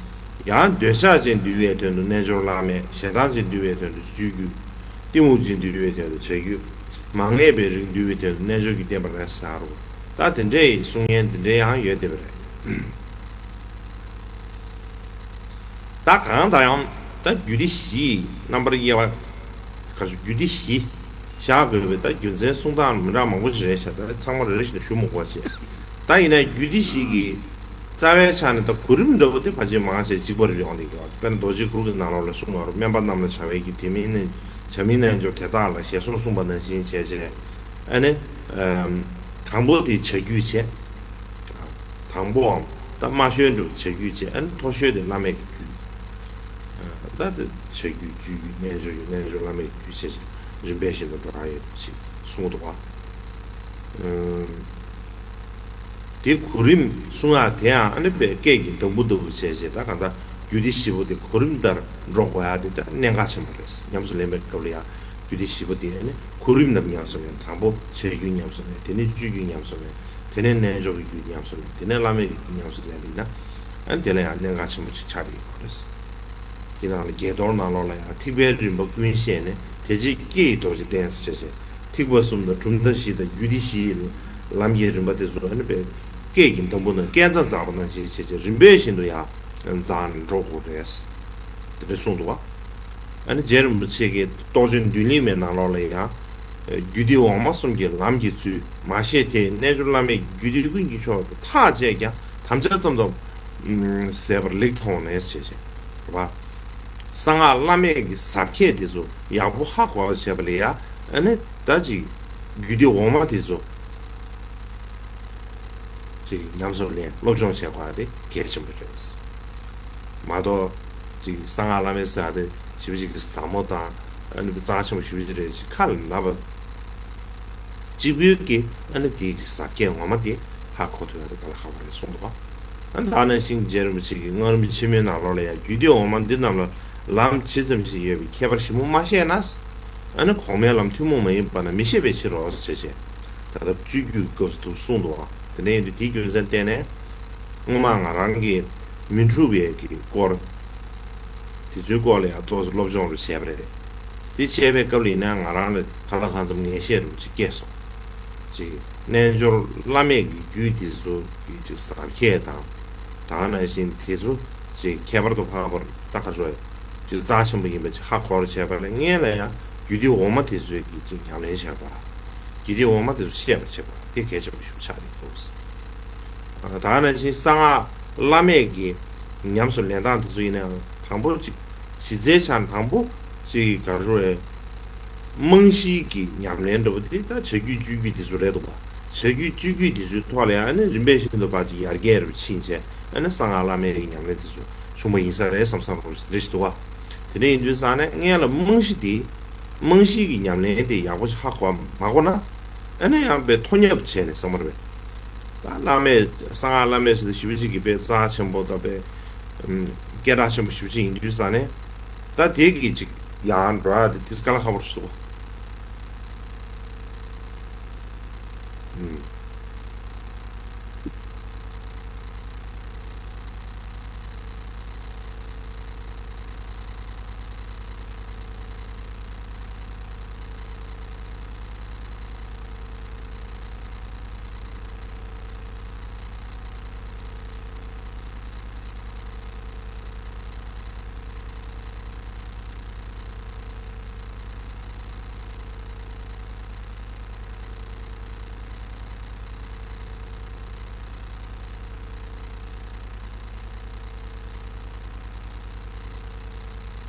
ཡང་འདོད་ཆགས་ཅན་འདུལ་བའི་དོན་དུ་རྣལ་འབྱོར་བླ་མེད། ཞེ་སྡང་ཅན་འདུལ་བའི་དོན་དུ་སྤྱོད་རྒྱུད། གཏི་མུག་ཅན་འདུལ་བའི་དོན་དུ་བྱ་རྒྱུད། མ་ངེས་པའི་རིགས་འདུལ་བའི་དོན་དུ་རྣལ་འབྱོར་གྱི་བསྟན་པ་རེད་ཟེར་རོ། ད་དེ་འདྲའི་གསུང་ཡན་དེ་འདྲའི་ཡང་ཡོད་བསྡད་པ་རེད། ད་གང་ལྟར་ཡང་ད་རྒྱུད་སྡེ་བཞི་རྣམ་པར་དབྱེ་བ། ག་རེ་ཟེར་རྒྱུད་སྡེ་བཞི་བཞག་དགོས་པའི་ད་རྒྱུ་མཚན་གསུང་སྟངས་མི་འདྲ་མང་པོ་ཞིག་རེད་ཤག་ད་ཚང་མ་རེ་རེ་བཞིན་ཞུ་མི་དགོས་པ་བྱས། ད་ཡིན་ན་རྒྱུད་སྡེ་བཞི་གི་རྩ་བའི་ཆ་ནས་ད་གོ་རིམ་འདྲ་པོ་དེ་ཕལ་ཆེར་མང་ཆེ་གཅིག་པ་རེད་ཡོང་གི་ཡོད། དཔེར་ན་རྡོ་རྗེ་གུར་གྱི་ནང་ལོགས་ལ་གསུངས་པ་རུ། དམན་པ་རྣམས་ལ་བྱ་བའི་རྒྱུ། དེ་མིན་ནི་བྱ་མིན་རྣལ་འབྱོར་དེ་དག་ལ། ཞེས་སོགས་གསུངས་པ་ནང་བཞིན་བྱས་བྱས། ཨ་ནི། ཨམ། དང་པོ་དེ་བྱ་རྒྱུད་བྱས། དང་པོའམ་ད་དམའ་ཤོས་འགྲོ་བྱ་རྒྱུད་བྱས། ཨ་ནི་མཐོ་ཤོས་དེ་བླ་མེད་ཀྱི་རྒྱུད། ད་དེ་བྱ་རྒྱུད་སྤྱོད་རྒྱུད་རྣལ་འབྱོར་རྒྱུད། རྣལ་འབྱོར་བླ་མེད་ཀྱི་རྒྱུད་བྱས་བྱས་རིམ་པས་བཞིན་དུ་འགྲོ་ཡ་ཡོད་ཅེས་གསུངས་འདུག་པ། ཨམ། དེ་གོ་རིམ་གསུང་ཡག་དེའང་ཨ་ནི་དཔེ་སྐད་ཀྱི་འདམ་བུ་ལྟ་བུ་བྱས་བྱས་ད་གང་ལྟར་རྒྱུད་སྡེ་བཞི་པོ་དེ་གོ་རིམ་ལྟར་འགྲོ་དགོས་ཡག་དེ་ད་གནད་འགག་ཆེན་པོ་རེད། ཉམས་སུ་ལེན་པའི་སྐབས་ལ་ཡང་རྒྱུད་སྡེ་བཞི་པོ་དེ་ཨ་ནི་གོ་རིམ་ལྟར་ཉམས་སུ་ལེན། དང་པོ་བྱ་རྒྱུད་ཉམས་སུ་ལེན། དེ་ནས་སྤྱོད་རྒྱུད་ཉམས་སུ་ལེན། དེ་ནས་རྣལ་འབྱོར་གྱི་རྒྱུད་ཉམས་སུ་ལེན། དེ་ནས་བླ་མེད་ཀྱི་རྒྱུད་ཉམས་སུ་ལེན་པ་ཡིན་ན་ཨ་ནི་དེ་ལ་ཡང་གནད་འགག་ཆེན་པོ་ཅིག་ཆགས་ཀྱི་ཡོད་རེད། དེ་ནང་ལ་དགྱེས་རྡོར་ནང་ལོགས་ལ་ཡང་ཐེག་པའི་རིམ་པ་ཀུན་བཤད་ནས། དེ་རྗེས་སྐྱེ་ཡི་རྡོ་རྗེ་གདན་ཟེར་བྱས་ཐེག་པ་གསུམ་དང་གྲུབ་མཐའ་བཞི་དང་རྒྱུད་སྡེ་བཞིའི་ལམ་གྱི་རིམ་པ་དེ་ཚོ་ཨ་ནི་དཔེ་སྐད་ཀྱི་འདམ་བུ་ནང་སྐས་འཛེག་འཛེགས་པ་ནང་བཞིན་བྱས་བྱས་རིམ་པས་བཞིན་དུ་ཡང་འཛེགས་ནས་འགྲོ་དགོས་རེད། དེ་འདྲ་གསུངས་འདུག་པ། ཨ་ནི་རྗེ་རིན་པོ་ཆེ་གིས་རྟོགས་བརྗོད་མདུན་ལེགས་མའི་ནང་ལོགས་ལ་ཡང་རྒྱུད་སྡེ་འོག་མ་གསུམ་གྱི་ལམ་གྱི་ཚུལ་མ་ཤེས་ཏེ། རྣལ་འབྱོར་བླ་མེད་ཀྱི་རྒྱུད་སྡེ་ཀུན་གྱི་མཆོག་ཏུ་ཐག་བཅད་ཀྱང་དམ་བཅའ་ཙམ་དུ་ཟད་པར་ལེགས་མཐོང་ནས་ཞེས་བྱས། རེད་པ། གསང་སྔགས་བླ་མེད་ཀྱི་ཟབ་ཁྱད་དེ་ཚོ་ཡག་པོ་ཧ་གོ་བར་བྱེད་པ་ལ་ཡ་ཨ་ནི་ད་ཅིག་རྒྱུད་སྡེ་འོག་མ་དེ་ཚོ་ཅིག་ཉམས་སུ་ལེན་སློབ་སྦྱོང་བྱེད་དགོས་པ་དེ་གལ་ཆེན་པོ་རེད། མ་གཏོགས་ཅིག་གསང་སྔགས་བླ་མེད་ཟེར་བ་དེ་ཞེ་པོ་ཅིག་གི་ཟབ་མོ་དང་ཨ་ནི་རྩ་ཆེན་པོ་ཞེ་པོ་ཅིག་རེད་ཅིག་ཁ་ལ་ལབ་པ། གཅིག་པུའི་གི་ཨ་ནི་དེའི་གི་ཟབ་ཁྱད་ངོ་མ་དེ་ཧ་གོ་ཐུབ་ཡ་དེ་དཀའ་ལས་ཁག་པོ་རེད་གསུངས་འདུག་པ། ཨ་ནི་ད་ནང་བཞིན་རྗེ་རིན་པོ་ཆེ་གིས་སྔགས་རིམ་ཆེན་མོའི་ནང་ལོགས་ལ་ཡང་རྒྱུད་སྡེ་འོག་མ་འདི་རྣམས་ལ་ལམ་ཇི་ཙམ་ཞིག་ཡོད་པའི་ཁྱད་པར་ཞིབ་མོ་མ་བཤད་ན། ཨ་ནི་གོང་མའི་ལམ་ཐུན་མོང་མ་ཡིན་པ་ན་མི་ཤེས་པའི་ཕྱིར་རོ་ཞེས་བྱས། ད་ལྟ་སྤྱོད་རྒྱུད་སྐབས་སུ་གསུངས་འདུག་པ། དེ་ནས་ཡིན་དུས་དེའི་རྒྱུ་མཚན་བརྟེན་ནས་སྔོན་མ་ང་རང་གིས་མི་འཁྲུགས་པའི་གི་སྐོར་དེ་ཚོའི་སྐོར་ལ་ཡང་ཏོག་ཙམ་སློབ་སྦྱོང་རུ་བྱས་པ་རེད། དེ་བྱས་པའི་སྐབས་ལ་ཡིན་ན་ང་རང་ལ་གང་ལ་གང་འཚམ་ངེས་ཤེས་རུ་ཅིག་སྐྱེས་སོང་། ཅིག་རྣལ་འབྱོར་བླ་མེད་ཀྱི་རྒྱུད་དེ་ཚོ་གི་ཅིག་ཟབ་ཁྱད་དང་། ད་ག་ནང་བཞིན་དེ་ཚོ་ཅིག་ཁྱད་པར་དུ་འཕགས་པར་ད་ག་ཚོད་ཅིག་རྩ་ཆེན་པོ་ཡིན་པ་ཅིག་ཧ་གོ་རུ་བྱས་པ་ལས་སྔོན་ལ་ཡང་རྒྱུད་སྡེ་འོག་མ་དེ་ཚོའི་གི་ཅིག་ཉམས་ལེན་བྱས་པ། རྒྱུད་སྡེ་འོག་མ་དེ་ཚོ་ཤེས་པར་བྱེད་པ་དེ་གལ་ཆེན་པོ་ཞིག་ཆགས་ཀྱི་འདུག་ད་ག་ནང་བཞིན་གསང་སྔགས་བླ་མེད་ཀྱི་ཉམས་སུ་ལེན་སྟངས་དེ་ཚོ་ཡིན་ནའང་དང་པོ་ཅིག་གཞི་རྩའི་ཆ་ནས་དང་པོ་ཅིག་ག་རེ་རེད། རྨང་གཞིའི་གི་ཉམས་ལེན་འདྲ་པོ་དེ་ད་བྱ་རྒྱུད་སྤྱོད་རྒྱུད་དེ་ཚོ་རེད་འདུག་པ། བྱ་རྒྱུད་སྤྱོད་རྒྱུད་དེ་ཚོའི་ཐོག་ལ་ཡང་ཨ་ནི་རིམ་པས་བཞིན་དུ་ཕར་ཅིག་ཡར་རྒྱས་རུ་ཕྱིན་བྱས། ཨ་ནི་གསང་སྔགས་བླ་མེད་ཀྱི་ཉམས་ལེན་དེ་ཚོ་བྱུང་བ་ཡིན་ས་རེད་བསམ་བསམ་རུ་རེ་ཞིག་འདུག་བ། དེ་འདྲ་ཡིན་དུས་ཙང་ནས་སྔོན་ལ་རྨང་གཞི་དེ། རྨང་གཞི་གི་ཉམས་ལེན་དེ་ཡག་པོ་ཞིག་ཧ་གོ་བ་མ་གོ་ན། ཨ་ནི་ཡང་དཔེ་མཐོ་སྙབ་བྱས་ནས་བསམ་པ་རེད། ད་བླ་མེད་གསང་སྔགས་བླ་མེད་ཟེར་དུས་ཞེ་པོ་ཅིག་གིས་དཔེ་རྩ་ཆེན་པོ་དང་དཔེ། ཨམ། སྐད་གྲགས་ཆེན་པོ་ཞེ་པོ་ཅིག་ཡིན་དུས་ཙང་ནས། ད་དེ་གི་ཅིག་ཡང་འགྲོ་ཡ་དེ་དེ་དཀའ་ལས་ཁག་པོ་རེད་ཤག་ཨུམ།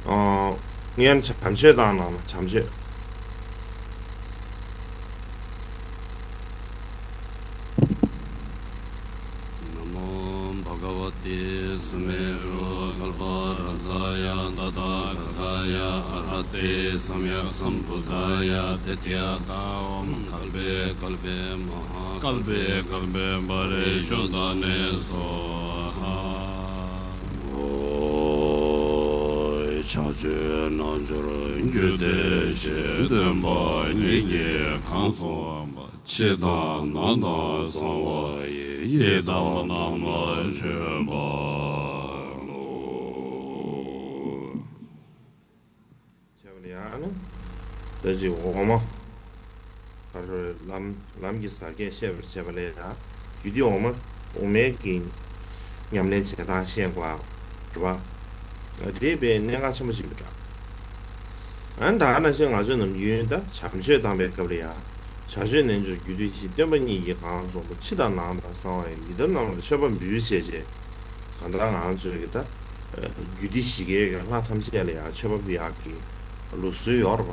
ཨོ། ངས་བྱམས་ཆོས་བཏང་གནང་ལ་བྱམས་ཆོས། नमो भगवते सुमेरुकल्परज्जाय तथागताय अरहते सम्यक्सम्बुद्धाय। द्वितीयतां कल्पे कल्पे महाकल्पे कल्पे परिशुद्धाय स्वाहा। ཕྱག་མཆོད་རྣལ་འབྱོར་རྒྱུད་སྡེ་བཞི་སྟོན་པ་ཉིད་ཀྱིས་གང་གསུངས་པ། ཕྱི་དང་ནང་དང་གསང་བ་ཡི། ཡི་དམ་རྣམས་ལ་མཆོད་པ་ནོ། བྱས་པ་ལ་ཡང་ནི། ད་ཅིག་འོག་མ། ད་རུ་ལམ་ལམ་གྱི་ཟུར་བརྒྱད་བཤད་པར་བྱས་པ་ལས་ད། རྒྱུད་སྡེ་འོག་མ། འོག་མའི་གི་ཉམས་ལེན་བྱེད་སྟངས་བཤད་དགོས་པ། རེད་པ། དེ་དཔེ་གནད་འགག་ཆེན་པོ་ཞིག་རེད་ད། ཨ་ནི་ད་ག་ནང་བཞིན་ང་ཚོས་ནམ་རྒྱུན་ད་བྱམས་ཆོས་བཏང་པའི་སྐབས་ལ་ཡང་། བྱ་སྤྱོད་རྣལ་འབྱོར་རྒྱུད་སྡེ་བཞི་སྟོན་པ་ཉིད་ཀྱིས་གང་གསུངས་པ། ཕྱི་དང་ནང་དང་གསང་བ་ཡི། ཡི་དམ་རྣམས་ལ་མཆོད་པ་འབུལ་ཞེས་བྱས། གང་ལྟར་ང་ཚོས་ཀྱི་ད། རྒྱུད་སྡེ་བཞི་ཀའི་གི་ལྷ་ཐམས་ཅད་ལ་ཡང་མཆོད་པ་འབུལ་ཡག་གི་ལུགས་སྲོལ་ཡོད་རེད་པ།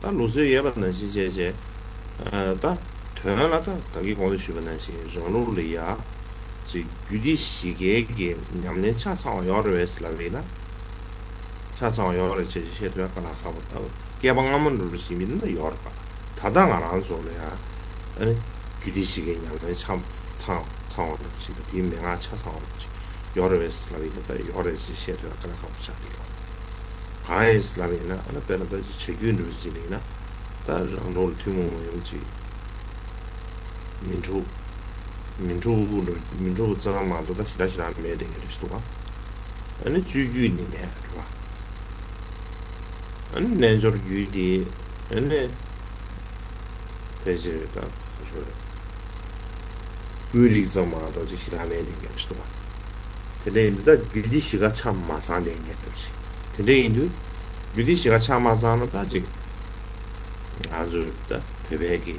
ད་ལུགས་སྲོལ་ཡོད་པ་ནང་བཞིན་བྱས་བྱས། ད་དོན་ལ་ད་ད་གིན་གོང་དུ་ཞུས་པ་ནང་བཞིན་རང་ལུགས་ལ་ཡ། ཅིག་རྒྱུད་སྡེ་བཞི་ཀའི་གི་ཉམས་ལེན་ཆ་ཚང་བ་ཡོད་རེད་པས་ལབ་ཡིན་ན། ཆ་ཚང་བ་ཡོད་རེད་ཅེས་བཤད་ཐུབ་ཡ་དཀའ་ལས་ཁག་པོ་ལྟ་བུ། བསྐལ་པ་སྔ་མ་འགྲོ་རུ་ཞིག་མིན་ན་ཡོད་རེད་པ། ད་ལྟ་ང་རང་ཚོ་ལ་ཡང་ཨ་ནི་རྒྱུད་སྡེ་བཞི་ཀའི་ཉམས་ལེན་ཆ་ཚང་ཚང་བ་རུ་ཞིག་དང་དེའི་མན་ངག་ཆ་ཚང་བ་རུ་ཞིག་ཡོད་རེད་པས་ལབ་ཡིན་ན་ད་ཡོད་རེད་ཅེས་བཤད་ཐུབ་ཡ་དཀའ་ལས་ཁག་པོ་ཆགས་ཀྱི་ཡོད། གང་ཡིན་ལབ་ཡིན་ན་ཨ་ནི་དཔེར་ན་ད་ཅིག་བྱ་རྒྱུད་འགྲོ་རུ་ཞིག་ཡིན་ན་ད་རང་ལུགས་ལ་ཐུན་མོང་མ་ཡིན་པ་ཅིག་མི་འཁྲུགས། མི་འཁྲུགས་མི་འཁྲུགས་ཙམ་མ་གཏོགས་ད་ཞེ་དྲག་ཞེ་དྲག་མེད་དེ་ངས་རེ་ཞིག་འདུག་ག་ཨ་ནི་སྤྱོད་རྒྱུད་ནི་མེད་རེད་བ། ཨ་ནི་རྣལ་འབྱོར་རྒྱུད་དེ་ཨ་ནི་ཕལ་ཆེར་ད་ག་ཚོད་རེད། ཀུན་རིག་ཙམ་མ་གཏོགས་ཅིག་ཞེ་དྲག་མེད་དེ་ངས་རེ་ཞིག་འདུག་ག་དེ་འདྲ་ཡིན་དུས་ད་རྒྱུད་སྡེ་བཞི་ཀ་ཆ་མ་ཚང་དེ་ངས་རེ་ཞིག་དེ་འདྲ་ཡིན་དུས་རྒྱུད་སྡེ་བཞི་ཀ་ཆ་མ་ཚང་ན་ད་ཅིག་ང་ཚོས་ད་བོད་པའི་གི་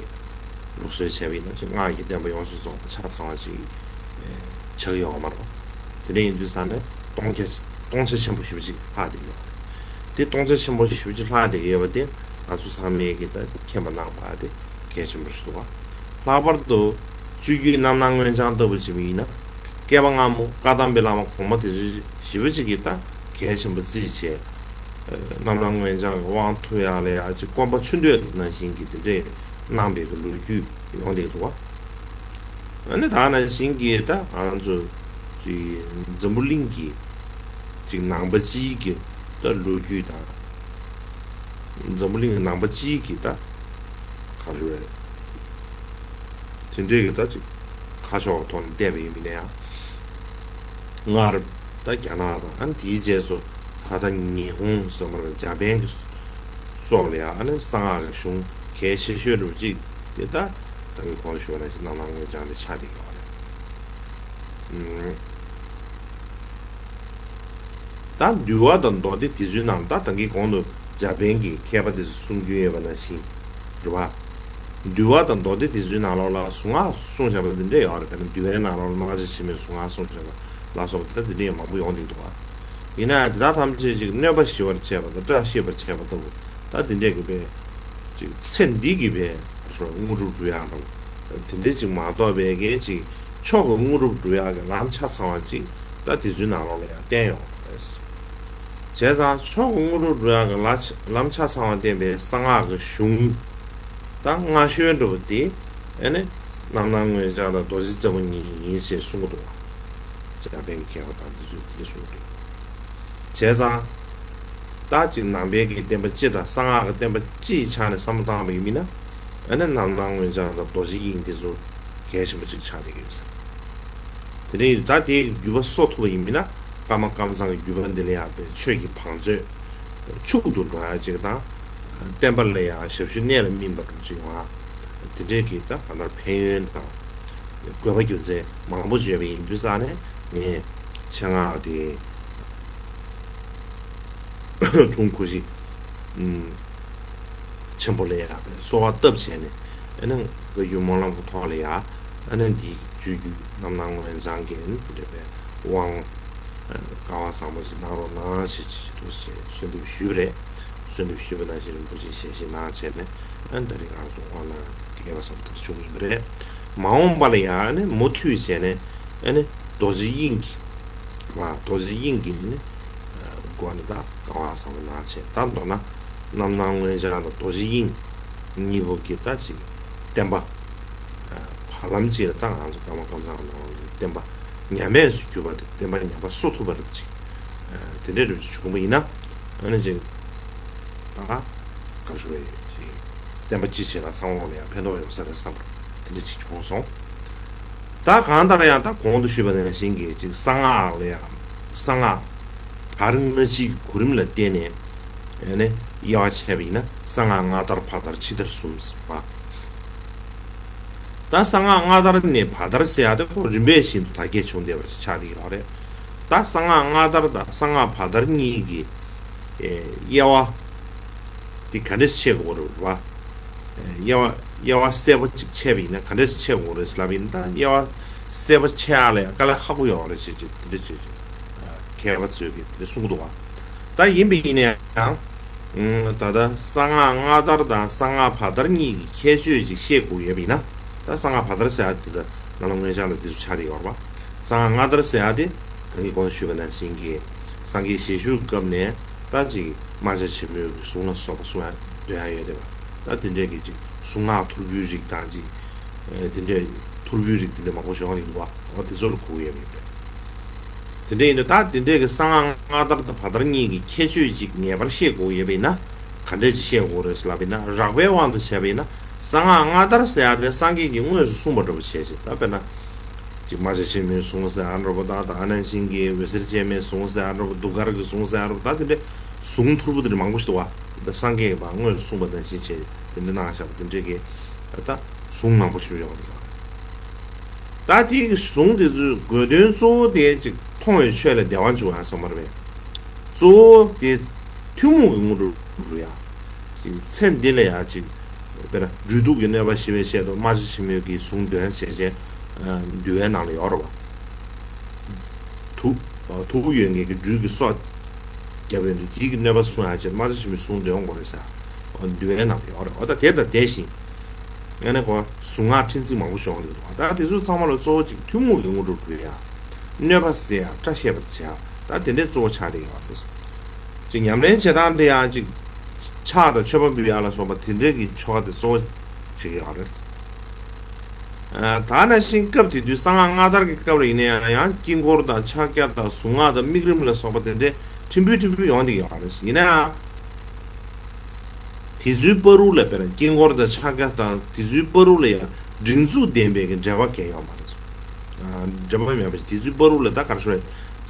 ལུགས་སྲོལ་བྱས་པ་ཡིན་ན་ཅིག་སྔགས་ཀྱི་བསྟན་པ་ཡོངས་སུ་རྫོགས་པ་ཆ་ཚང་བ་ཅིག་ཆགས་ཀྱི་ཡོད་མ་རེད། དེ་འདྲ་ཡིན་དུས་ཙང་ནས་སྟོང་ཆ་སྟོང་ཆ་ཆེན་པོ་ཞེ་པོ་ཅིག་ལྷག་བསྡད་ཡོད་རེད། དེ་སྟོང་ཆ་ཆེན་པོ་ཞེ་པོ་ཅིག་ལྷག་བསྡད་ཡོད་པ་དེ་ང་ཚོ་ཚང་མས་ཀྱི་ད་མཁྱེན་པ་གནང་བ་དེ་གལ་ཆེན་པོ་ཞིག་འདུག་བ། ལྷག་པར་དུ་སྤྱོད་རྒྱུད་རྣམ་སྣང་མངོན་བྱང་ལྟ་བུ་བྱས་པ་ཡིན་ན། བསྐལ་པ་སྔ་མོ་བཀའ་གདམས་པའི་བླ་མ་གོང་མ་དེ་ཚོ་ཞེ་པོ་ཅིག་གིས་ད་གལ་ཆེན་པོ་བརྩིས་བྱས། རྣམ་སྣང་མངོན་བྱང་གི་དབང་ཐོབ་ཡག་ལ་ཡག་ཅིག་སྐོམ་པ་ཆུ་འདོད་ནང་བཞིན་གྱི་དེ་འདྲས་གནང་བའི་གི་ལོ་རྒྱུས་ཡོང་བསྡད་འདུག་བ། ཨ་ནི་ད་ནང་བཞིན་གྱི་ད་ང་ཚོ་ཅིག་འཛམ་བུ་གླིང་གི་ཅིག་ནང་པ་སྤྱིའི་གི་ད་ལོ་རྒྱུས་དང་། འཛམ་བུ་གླིང་གི་ནང་པ་སྤྱིའི་གི་ད་ག་རེ་རེད། དེ་འདྲས་ཀྱི་ད་ཅིག་ཁ་ཕྱོགས་ཐོག་ནས་བལྟས་པ་ཡིན་པ་ཡིན་ན་ཡང་། སྔར་ད་རྒྱ་ནག་དང་ཨ་ནི་དེའི་རྗེས་སུ་ད་ལྟ་ཉི་ཧོང་ཟེར་བ་རེད། འཇར་པན་གྱི་སོགས་ལ་ཡང་ཨ་ནི་གསང་སྔགས་ཀྱི་གཞུང་གལ་ཆེ་ཤོས་འདྲ་པོ་ཅིག་དེ་ད་ད་གིན་གོང་དུ་ཞུས་པ་ནང་བཞིན་རྣམ་སྣང་མངོན་བྱང་དེ་ཆགས་བསྡད་ཡོད་རེད། ཨུམ། ད་འདུལ་བ་དང་མདོ་སྡེ་དེ་ཚོའི་ནང་ད་ད་གིན་གོང་དུ་འཇར་པན་གྱི་མཁས་པ་དེ་ཚོས་གསུང་རྒྱུན་ཡོད་པ་ནང་བཞིན་རེད་བ། འདུལ་བ་དང་མདོ་སྡེ་དེ་ཚོའི་ནང་ལོགས་ལ་གཟུངས་སྔགས་གསུངས་བཞག་པ་དེ་འདྲས་ཡོད་རེད། དཔེར་ན་འདུལ་བའི་ནང་ལོགས་ལ་རྨ་བྱ་བྱེད་མའི་གཟུངས་སྔགས་གསུངས་བཞག་པ་ལ་སོགས་པ་ད་དེ་འདྲས་མང་པོ་ཡོང་བསྡད་འདུག་བ། ཡིན་ན་ཡང་དེ་དག་ཐམས་ཅད་ཅིག་གནོད་པ་ཞི་བར་བྱེད་པ་དང་སྐྲག་ཤེས་པར་བྱེད་པ་ལྟ་བུ་ད་དེ་འདྲས་ཀྱི་དཔེ། ཅིག་ཚེ་འདི་གི་དཔེ་དངོས་གྲུབ་སྒྲུབ་ཡག་འདྲ་བོ། དེ་འདྲ་ཅིག་མ་གཏོགས་པའི་གལ་ཅིག་མཆོག་གི་དངོས་གྲུབ་སྒྲུབ་ཡག་གི་ལམ་ཆ་ཚང་བ་ཅིག་ད་དེ་ཚོའི་ནང་ལོགས་ལ་ཡང་བསྟན་ཡོད་རེད། བྱས་ཙང་མཆོག་གི་དངོས་གྲུབ་སྒྲུབ་ཡག་གི་ལ་ལམ་ཆ་ཚང་བ་བསྟན་པའི་གསང་སྔགས་ཀྱི་གཞུང་ད་སྔ་ཤོས་འདྲ་པོ་དེ་ཨེ་ནི་རྣམ་སྣང་མངོན་བྱང་དང་རྡོ་རྗེ་རྩེ་མོ་གཉིས་ཡིན་ཞེས་གསུངས་འདུག་བ། འཇམ་དཔལ་མཁས་པ་དང་དེ་ཚོས་དེ་གསུངས་འདུག་བྱས་ཙང་། ད་ཅིག་ནང་པའི་གི་བསྟན་པ་སྤྱི་དང་གསང་སྔགས་ཀྱི་བསྟན་པ་སྤྱི་ཡི་ཆ་ནས་བསམ་བློ་བཏང་བ་ཡིན་ན། ཨ་ནི་རྣམ་སྣང་མངོན་བྱང་དང་རྡོ་རྗེ་དབྱིངས་དེ་ཚོ་གལ་ཆེན་པོ་ཅིག་ཆགས་བསྡད་ཀྱི་ཡོད་ས། དེ་ནས་ད་དེའི་བརྒྱུད་པ་གསོ་ཐུབ་པ་ཡིན་ན། ཀརྨ་ཀམ་ཚང་གི་བརྒྱུད་པ་འདི་ལ་ཡང་པའི་ཆོས་ཀྱི་བང་མཛོད་ཕྱུག་ཏུ་འགྲོ་ཡག་ཅིག་དང་། བསྟན་པ་ལ་ཡང་ཞབས་ཞུ་གནད་ལ་སྨིན་པ་འདྲ་ཅིག་ཡོང་ཡག་དེ་འདྲའི་གི་ད་གང་ལྟར་ཕན་ཡོན་དང་། དགོས་པ་རྒྱུ་མཚན་མང་པོ་བརྗོད་པ་ཡིན་དུས་ཙང་ནས་ངས་ཆེད་མངགས་དེ་དྲུང་གོ་ཤྲི་ཆེན་པོ་ལ་ཡང་གསོལ་བ་བཏབ་བྱས་ནས་ཨ་ནི་བཀའ་བརྒྱུད་སྨོན་ལམ་གྱི་ཐོག་ལ་ཡང་ཨ་ནི་འདིའི་བཅུད་བརྒྱུད་རྣམ་སྣང་མངོན་བྱང་གི་ཨ་ནི་དེ་འདྲ་བའི་དབང་སྐལ་བ་བཟང་པོ་ཞིག་གནང་རོགས་གནང་ཞེས་ཅིག་འདུག་ཞེས་གསོལ་འདེབས་ཞུས་པ་རེད། གསོལ་འདེབས་ཞུས་པ་ནང་བཞིན་རིན་པོ་ཆེ་ཞལ་བཞེས་གནང་བྱས་ནས་ཨ་ནི་ད་རེས་ང་ཚོ་དབང་གནང་རྒྱལ་བ་བཟང་པོ་དེ་འདྲ་བྱུང་ཡིན་པ་རེད། མ་འོངས་པ་ལ་ཡང་ཨ་ནི་མུ་མཐུད་བྱས་ནས་ཨ་ནི་རྡོ་རྗེ་དབྱིངས་ཀྱི་མ་རྡོ་རྗེ་དབྱིངས་ཀྱི་ནི་སྒོ་ནས་ད་སྐལ་བ་བཟང་པོ་གནང་བྱས་ད་མདོར་ན་རྣམ་སྣང་མངོན་བྱང་དང་རྡོ་རྗེ་དབྱིངས་གཉིས་པོ་གི་ད་ཅིག་བསྟན་པ་བར་ལམ་ཅིག་ལ་ད་ང་ཚོ་ཀརྨ་ཀམ་ཚང་ནང་ལ་བསྟན་པ་ཉམས་དམས་སུ་གྱུར་པ་དེ་བསྟན་པ་ཉམས་པ་གསོ་ཐུབ་པ་རབ་ཅིག་དེ་འདྲའི་རབ་ཅིག་བྱུང་བ་ཡིན་ན་ཨ་ནི་ཅིག་ད་ག་ཞུ་བའི་ཅིག་བསྟན་པ་སྤྱི་བྱེ་བ་ཚང་མ་ལ་ཡང་ཕན་ཐོགས་ཡོང་ས་རེད་བསམ་པ་དེ་འདྲ་ཅིག་བྱུང་སོང་། ད་གང་ལྟར་ཡང་ད་གོང་དུ་ཞུས་པ་ནང་བཞིན་གྱི་ཅིག་གསང་སྔགས་ལ་ཡང་གསང་སྔགས་བར་སྔ་ཕྱིའི་གོ་རིམ་ལ་བརྟེན་ནས་ཨ་ནི་དབྱེ་བ་ཕྱེ་བ་ཡིན་ན་གསང་སྔགས་སྔ་དར་བར་དར་ཕྱི་དར་གསུམ་ཟེར་བ། ད་གསང་སྔགས་སྔ་དར་ནས་བར་དར་ཟེར་ཡག་དེ་ཁོ་རིམ་པས་བཞིན་དུ་དར་རྒྱས་བྱུང་བསྡད་པ་ཞིག་ཆགས་བསྡད་ཡོད་རེད། ད་གསང་སྔགས་སྔ་དར་དང་གསང་སྔགས་བར་དར་གཉིས་ཀྱི་ཨེ་དབྱེ་བ་དེ་ག་འདྲས་ཕྱེ་དགོས་རེད་བ། ཨེ་དབྱེ་བ་དབྱེ་བ་གསལ་པོ་ཅིག་ཕྱེ་བ་ཡིན་ན་ག་འདྲས་ཕྱེ་དགོས་རེད་ལབ་ཡིན་ད་དབྱེ་བ་གསལ་པོ་ཕྱེ་ཡག་ལ་ཡང་དཀའ་ལས་ཁག་པོ་ཡོད་རེད་ཅེས་ཅིག་དེ་འདྲས་ཅིག་མཁས་པ་ཚོས་ཀྱིས་དེ་འདྲས་གསུང་གི་འདུག་བ། ད་ཡིན་པ་ཡིན་ན་ཡང་། ད་ལྟ་གསང་སྔགས་སྔ་དར་དང་གསང་སྔགས་བར་དར་གཉིས་ཀྱི་ཁྱད་ཆོས་ཅིག་ཤེས་དགོས་ཡོད་པ་ཡིན་ན། ད་གསང་སྔགས་བར་དར་ཟེར་ཡག་དེ་ད་ནང་ལ་མངོན་བྱང་ལ་དེ་ཚོ་ཆགས་བསྡད་ཡོད་རེད་པ། གསང་སྔགས་སྔ་དར་ཟེར་ཡག་དེ་ད་གིན་གོང་དུ་ཞུས་པ་ནང་བཞིན་གྱི་སངས་རྒྱས་ཞལ་བཞུགས་སྐབས་ནས་ད་ཅིག་རྨ་བྱ་ཆེན་མོའི་གི་གཟུངས་ལ་སོགས་པ་གསུང་ཡག་འདོན་ཡག་ཡོད་རེད་པ། ད་དེ་འདྲས་ཀྱི་ཅིག་གཟུངས་སྔགས་ཐོར་བུའི་རིགས་དང་ཅིག་དེ་འདྲས་ཐོར་བུའི་རིགས་དེ་འདྲས་མང་པོ་ཞིག་ཡོང་གི་འདུག་བ། འོ་དེ་ཚོ་ལ་གོ་གི་ཡོད་མེད་པས། དེ་འདྲ་ཡིན་དུས་ད་དེ་འདྲའི་གི་གསང་སྔགས་སྔ་དར་དང་བར་དར་གཉིས་ཀྱི་ཁྱད་ཆོས་ཅིག་ངེས་པར་ཤེས་དགོས་ཡོད་པ་ཡིན་ན་ག་འདྲས་ཅིག་ཤེས་དགོས་རེད་ལབ་པ་ཡིན་ན། རགས་པའི་དབང་དུ་བྱས་པ་ཡིན་ན་གསང་སྔགས་སྔ་དར་ཟེར་ཡག་དེ་སངས་རྒྱས་ཀྱིས་དངོས་སུ་གསུངས་པ་འདྲ་པོ་བྱས་ཤིང་། ད་དཔེར་ན་ཅིག་རྨ་བྱ་ཆེན་མོའི་གཟུངས་ཟེར་ཡག་འདྲ་པོ་དང་། ད་ཨ་ནང་བཞིན་གྱི་འོད་ཟེར་ཅན་མའི་གཟུངས་ཟེར་ཡག་འདྲ་པོ། གདུགས་དཀར་གྱི་གཟུངས་ཟེར་ཡག་འདྲ་པོ། ད་དེ་འདྲའི་གཟུངས་ཐོར་བུ་དེ་འདྲ་མང་པོ་ཞིག་འདུག་བ། ད་སངས་རྒྱས་ཀྱིས་དངོས་སུ་གསུངས་པ་ནང་བཞིན་བྱས་དེ་འདྲ་གནང་བཞག་པ་དེ་འདྲའི་གི་ད་གཟུངས་མང་པོ་ཞིག་ཡོང་གི་འདུག་ད་དེའི་གཟུངས་དེ་ཚོའི་དགོས་དོན་གཙོ་བོ་དེ་ཅིག་མཐོང་བའི་ཆོས་ལ་བདེ་བ་འབྱུང་ཡག་ཟེར་བ་རེད་པས། གཙོ་བོ་དེ་ཐུན་མོང་གི་དངོས་གྲུབ་འགྲུབ་ཡག་ཅིག་ཚེ་འདི་ལ་ཡང་ཅིག་དཔེར་ན་སྦྲུལ་གདུག་གི་གནོད་པ་ཞི་བའི་ཆེད་དུ་རྨ་བྱ་ཆེན་མོའི་གི་གཟུངས་འདོན་བྱས་བྱས་འདུལ་བའི་ནང་ལ་ཡོད་རེད་པ། དུག་དུག་ཡོད་མཁན་གྱི་སྦྲུལ་གྱི་སྲོག་བརྒྱབ་ཡོང་དུས་དེའི་གི་གནོད་པ་སྲུང་ཡག་ཆེད་རྨ་བྱ་ཆེན་མོའི་གཟུངས་འདོན་དགོས་རེད་ཟེར་འདུལ་བའི་ནང་ལ་ཡོད་རེད། འོ་ད་དེ་དང་འདྲ་ཞིང་། ཨ་ནི་ཁོ་གཟུངས་སྔགས་ཕྲན་ཚེགས་མང་པོ་ཞིག་ཡོང་གི་འདུག་ད་དེ་ཚོ་ཚང་མ་ལ་གཙོ་བོ་གཅིག་ཐུན་མོང་གི་དངོས་གྲུབ་སྒྲུབ་ཡག་གནོད་པ་སེལ་ཡག་སྐྲ་བཤད་པར་བྱེད་ཡག་ད་དེ་འདྲའི་གཙོ་བོ་ཆགས་བསྡད་ཡོད་རེད། ཅིག་ཉམས་ལེན་བྱེད་སྟངས་དེ་ཡང་ཅིག་ཕྱག་དང་མཆོད་པ་འབུལ་ཡག་ལ་སོགས་པ་དེ་འདྲའི་གི་ཆོ་ག་དེ་གཙོ་བོ་བྱེད་ཀྱི་ཡོད་རེད། ད་ནང་བཞིན་སྐབས་དེ་དུས་གསང་སྔགས་སྔ་དར་གྱི་སྐབས་ལ་ཡིན་ན་ཡང་ཡང་དཀྱིལ་འཁོར་དང་ཕྱག་རྒྱ་དང་གཟུངས་སྔགས་དང་དམིགས་རིམ་ལ་སོགས་པ་དེ་འདྲའི་ཕྲན་བུ་ཕྲན་བུ་ཡོང་བསྡད་ཀྱི་ཡོད་རེད། ཡིན་ན་ཡང་དེ་ཚོའི་བར་དུ་ལ་དཔེར་ན་དཀྱིལ་འཁོར་དང་ཕྱག་རྒྱ་དང་དེ་ཚོའི་བར་དུ་ལ་ཡང་སྒྲིག་འཛུགས་ལྡན་པའི་གི་འབྲེལ་བ་གང་ཡང་ཡོད་མ་རེད། འབྲེལ་བ་མེད་པ་ཞིག་དེ་ཚོའི་བར་དུ་ལ་ད་ག་རེ་ཞུ་རེད།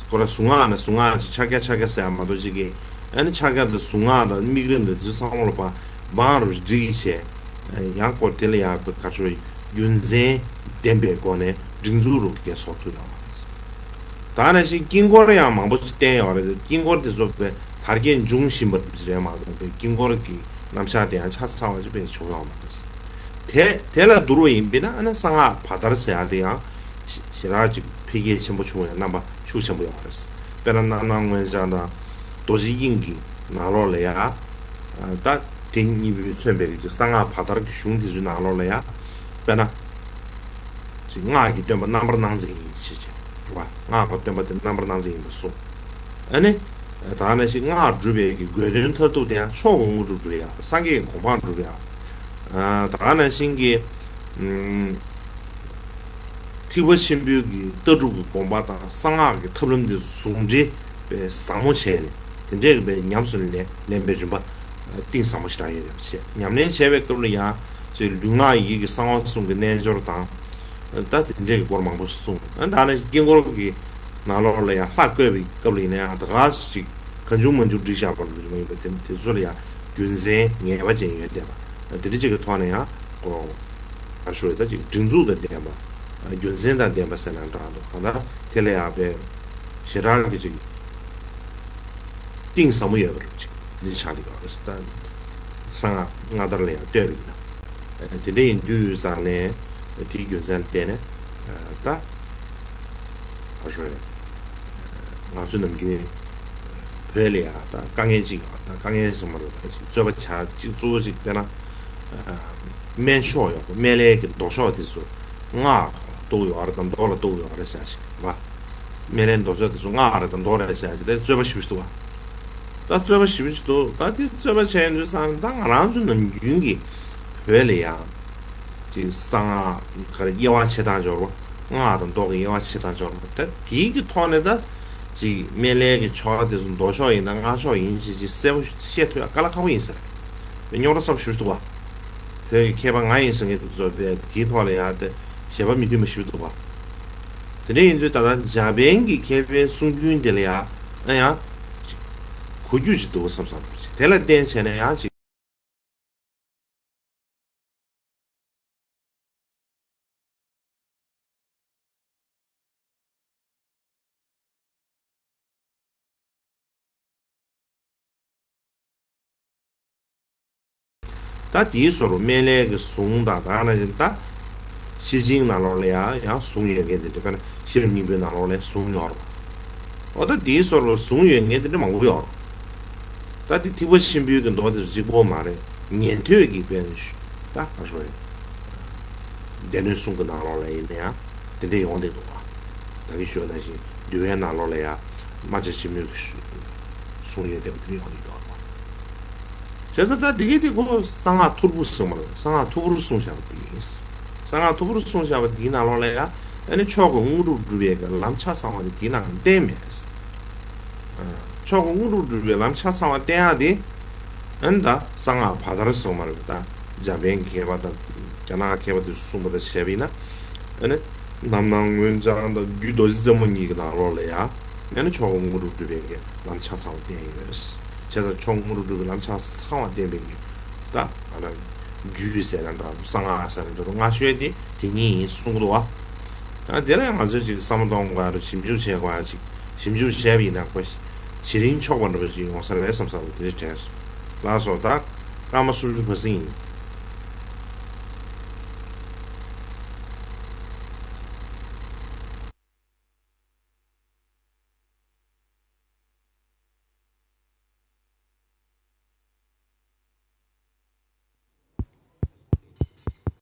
ཁོ་རང་གཟུངས་སྔགས་ན་གཟུངས་སྔགས་ཅིག་ཕྱག་རྒྱ་ཕྱག་རྒྱ་ཟེར་ཡག་མ་གཏོགས་ཅིག་གི་ཨ་ནི་ཕྱག་རྒྱ་དང་གཟུངས་སྔགས་དང་དམིགས་རིམ་དང་དེ་ཚོ་ཚང་མ་ལ་བང་བང་རུ་སྒྲིག་གིས་བྱས། ཡང་སྐོར་དེ་ལ་ཡང་ག་ཚོད་རྒྱུ་མཚན་ལྡན་པའི་སྒོ་ནས་སྒྲིག་འཛུགས་རུ་གས་བཟོ་ཐུབ་ཡོང་བ་རེད། ད་ནང་བཞིན་དཀྱིལ་འཁོར་ཡང་མང་པོ་ཅིག་བསྟན་ཡོད་རེད། དཀྱིལ་འཁོར་དེ་ཚོ་དཔེ་དར་རྒྱས་འབྱུང་བཞིན་པ་རེད་མ་གཏོགས་པའི་དཀྱིལ་འཁོར་གྱི་རྣམ་གཞག་དེ་ཡང་ཆ་ཚང་བ་ཅིག་དཔེ་བྱུང་ཡོད་མ་རེད། དེ་དེ་ལ་བསྡུར་བ་ཡིན་པས་ན་ཨ་ནི་གསང་སྔགས་བར་དར་ཟེར་ཡག་དེ་ཡང་ཞེ་དྲག་ཅིག་འཕེལ་རྒྱས་ཆེན་པོ་བྱུང་བའི་རྣམ་པ་ཤུགས་ཆེན་པོ་ཡོད་རེད། དཔེར་ན་རྣམ་སྣང་མངོན་བྱང་དང་རྡོ་རྗེ་དབྱིངས་ཀྱི་ནང་ལོགས་ལ་ཡང་ད་དེ་གཉིས་པོས་མཚོན་པའི་གསང་སྔགས་བར་དར་གྱི་གཞུང་དེ་ཚོའི་ནང་ལོགས་ལ་ཡང་དཔེར་ན་ སྔགས་ཀྱི་སྟོན་པ་རྣམ་པར་སྣང་མཛད་ཡིན་ཞེས་བྱ། རེད་བ། སྔགས་ཀྱི་སྟོན་པ་དེ་རྣམ་པར་སྣང་མཛད་ཡིན་པ་གསུངས། ཨ་ནི། ད་ག་ནང་བཞིན་སྔགས་སྒྲུབ་པའི་གི་དགོས་དོན་མཐར་ཐུག་དེ་ཡང་མཆོག་གི་དངོས་གྲུབ་སྒྲུབ་ཡ། སངས་རྒྱས་ཀྱི་གོ་འཕང་སྒྲུབ་ཡ། ད་ག་ནང་བཞིན་གྱི། ཨུམ། ཐེག་པ་ཆེན་པོའི་གི་ལྟ་གྲུབ་ཀྱི་དགོངས་པ་དང་གསང་སྔགས་ཀྱི་ཐབས་ལམ་དེ་ཟུང་འབྲེལ་བའི་ཟབ་མོ་བྱས་ནས་དེ་འདྲའི་གི་བའི་ཉམས་སུ་ལེན་ལེན་པའི་རིམ་པ་གཏིང་ཟབ་མོ་ཞིག་རག་ཡོད་པ་བྱས། ཉམས་ལེན་བྱས་པའི་སྐབས་ལ་ཡང་ཅིག་ལུས་ངག་ཡིད་ཀྱི་གསང་བ་གསུམ་གྱི་རྣལ་འབྱོར་དང་། ད་དེ་འདྲའི་གི་སྐོར་མང་པོ་གསུངས། ད་ནི་དཀྱིལ་འཁོར་གྱི་ནང་ལོགས་ལ་ཡང་ལྷ་བཀོད་པའི་སྐབས་ལ་ཡིན་ན་ཡང་ད་ག་ཅིག་གང་བྱུང་མང་བྱུང་བསྒྲིགས་བཞག་པ་ལ་མ་ཡིན་པ་དེ་དེ་ཚོ་ལ་ཡང་རྒྱུ་མཚན་ངེས་པ་ཅན་ཡོད་བསྡད་པ། དེ་འདྲ་ཅིག་གི་ཐོག་ནས་ཡང་གོ། ཨ་ཞུ་རེད། ད་ཅིག་སྒྲིག་འཛུགས་དང་ལྡན་པ། རྒྱུ་མཚན་དང་ལྡན་པ་ཟེར་ན་འདྲ་འདུག་གང་ལྟར་དེ་ལ་ཡང་པའི་ཞེ་དྲག་གི་ཅིག་གཏིང་ཟབ་མོ་ཡོད་པ་རེད། ཅིག་འདི་ཆགས་ཀྱི་ཡོད་རེད། ད་གསང་སྔགས་སྔ་དར་ལ་ཡང་ལྟོས་པ་ཡིན་ན། དེ་འདྲ་ཡིན་དུས་ཙང་ནས་དེའི་རྒྱུ་མཚན་བརྟེན་ནས་ད་ཨ་ཞུ་རེད། ང་ཚོ་ནམ་རྒྱུན་བོད་ལ་ཡང་ད་དཀའ་ངལ་ཅིག་ཡོད། ད་དཀའ་ངལ་སོང་མ་རེད། ད་ཅིག་རྩོད་པ་བྱ་ཅིག་གཙོ་བོ་ཅིག་དཔེར་ན། སྨན་ཤོག་ཡོད། སྨན་བླའི་གི་མདོ་ཤོག་དེ་ཚོ་སྔགས་གཏོགས་ཡོད་རེད་དམ་མདོ་ལ་གཏོགས་ཡོད་རེད་ཟེར་ཞིག་རེད་བ། སྨན་བླའི་མདོ་ཤོག་དེ་ཚོ་སྔགས་རེད་དམ་མདོ་རེད་ཟེར་ཞིག་དེ་རྩོད་པ་ཞེ་པོ་ཞིག་འདུག་བ། ད་རྩོད་པ་ཞེ་པོ་ཞིག་འདུག་ད་དེ་རྩོད་པ་བྱས་ཡོང་དུས་ཙང་ད་ང་རང་ཚོ་ནམ་རྒྱུན་གྱི་བོད་ལ་ཡང་ཅིག་གསང་སྔགས་ག་རེ་དབྱེ་བ་ཕྱེ་སྟངས་འབྱོར་བ། སྔགས་དང་མདོ་གི་དབྱེ་བ་ཕྱེ་སྟངས་འབྱོར་བ། ད་དེའི་གི་ཐོག་ནས་ད་ཅིག་སྨན་བླའི་གི་ཆོ་ག་དེ་ཚོ་མདོ་ཕྱོགས་ཡིན་ན་སྔགས་ཕྱོགས་ཡིན་ཞེས་ཅིག་གསལ་པོ་བཤད་ཐུབ་ཡ་དཀའ་ལས་ཁག་པོ་ཡིན་ས་རེད། རྙོག་དྲ་ཚ་པོ་ཞེ་པོ་འདུག་བ། བོད་ཀྱི་མཁས་པ་ང་ཡིན་ཟེར་མཁན་དེ་ཚོ་བས་དེའི་ཐོག་ལ་ཡང་དེ་བཞེད་པ་མི་མཐུན་པ་ཞེ་པོ་འདུག་བ། དེ་འདྲ་ཡིན་དུས་ད་ལྟ་འཇར་པན་གྱི་མཁས་པའི་གསུང་རྒྱུན་དེ་ལ་ཡང་ཨ་ཡང་གོ་རྒྱུ་ཞིག་འདུག་བསམ་བསམ་འདུག་དེ་ལ་བརྟེན་བྱས་ན་ཡང་ཅིག་ད་དེའི་སོར་སྨན་བླའི་གི་གཟུངས་དང་ད་ནང་བཞིན་ད་ཤེར་ཕྱིན་ནང་ལོགས་ལ་ཡང་ཡང་གཟུངས་ཡོད་མཁན་དེ་འདྲ་དཔེར་ན་ཤེས་རབ་སྙིང་པོའི་ནང་ལོགས་ལ་གཟུངས་ཡོད་རེད། འོ་ད་དེའི་སོར་གཟུངས་ཡོད་མཁན་དེ་འདྲ་མང་པོ་ཡོད་རེད། ད་དེ་ཐེག་པ་ཆེན་པོའི་གི་མདོ་དེ་ཚོ་གཅིག་པོ་མ་རེད། ཉན་ཐོས་ཀྱི་དཔེར་ན་ད་ག་རེ་ཟེར། སྡེ་སྣོད་གསུམ་གྱི་ནང་ལོགས་ལ་ཡིན་ན་ཡང་དེ་འདྲ་ཡོང་བསྡད་འདུག་བ། ད་གིན་ཞུས་པ་ནང་བཞིན་འདུལ་བའི་ནང་ལོགས་ལ་ཡང་རྨ་བྱ་ཆེན་མོའི་གི་གཟུངས་ཡོད་བསྡད་པ་དེ་འདྲ་ཡོང་བསྡད་འདུག་བ། བྱས་ཙང་ད་དེ་གི་དེ་ཁོ་གསང་སྔགས་ཐོར་བུ་གསུངས་པ་རེད། གསང་སྔགས་ཐོར་བུར་གསུངས་བཞག་པ་དེ་ཡིན། གསང་སྔགས་ཐོར་བུར་གསུངས་བཞག་པ་དེའི་ནང་ལོགས་ལ་ཡང་ཨ་ནི་མཆོག་གི་དངོས་གྲུབ་སྒྲུབ་པའི་གི་ལམ་ཆ་ཚང་བ་དེ་དེའི་ནང་བསྟན་མེད། མཆོག་གི་དངོས་གྲུབ་སྒྲུབ་པའི་ལམ་ཆ་ཚང་བ་བསྟན་ཡག་དེ། ཨ་ནི་ད་གསང་སྔགས་བར་དར་སོང་མ་རེད། ད་འཇར་པན་གྱི་མཁས་པ་དང་རྒྱ་ནག་མཁས་པ་དེ་ཚོ་གསུངས་པ་དང་བྱས་པ་ཡིན་ན། ཨ་ནི་རྣམ་སྣང་མངོན་བྱང་དང་རྒྱུད་རྡོ་རྗེ་རྩེ་མོ་གཉིས་ཀྱི་ནང་ལོགས་ལ་ཡང་ཨ་ནི་མཆོག་གི་དངོས་གྲུབ་སྒྲུབ་པའི་གི་ལམ་ཆ་ཚང་བ་བསྟན་ཡོད། བྱས་ཙང་མཆོག་དངོས་གྲུབ་སྒྲུབ་པའི་ལམ་ཆ་ཚང་བ་བསྟན་པའི་གི་ད་ཨ་ནི་རྒྱུད་ཟེར་ན་འདྲ་གསང་སྔགས་ཟེར་ན་འདྲ་སྔགས་ཤོད་དེ་དེ་གཉིས་ཡིན་གསུང་གི་འདུག་བ། ཨ་དེ་ལ་ང་ཚོས་ཅིག་བསམ་བློ་གཏོང་དགོས་ཡ་རེད། ཞིབ་འཇུག་བྱེད་དགོས་ཡ་ཅིག་ཞིབ་འཇུག་བྱས་པ་ཡིན་ན་ཁོ་བྱེ་རིང་ཆོག་པ་འདྲ་པོ་ཅིག་ཡོང་ས་རེད་བསམ་བསམ་དེ་རེད་དྲན་སོང་། ལགས་སོ། ད་སྐར་མ་སུམ་ཅུ་ཕ་ཟིན་ཡིན།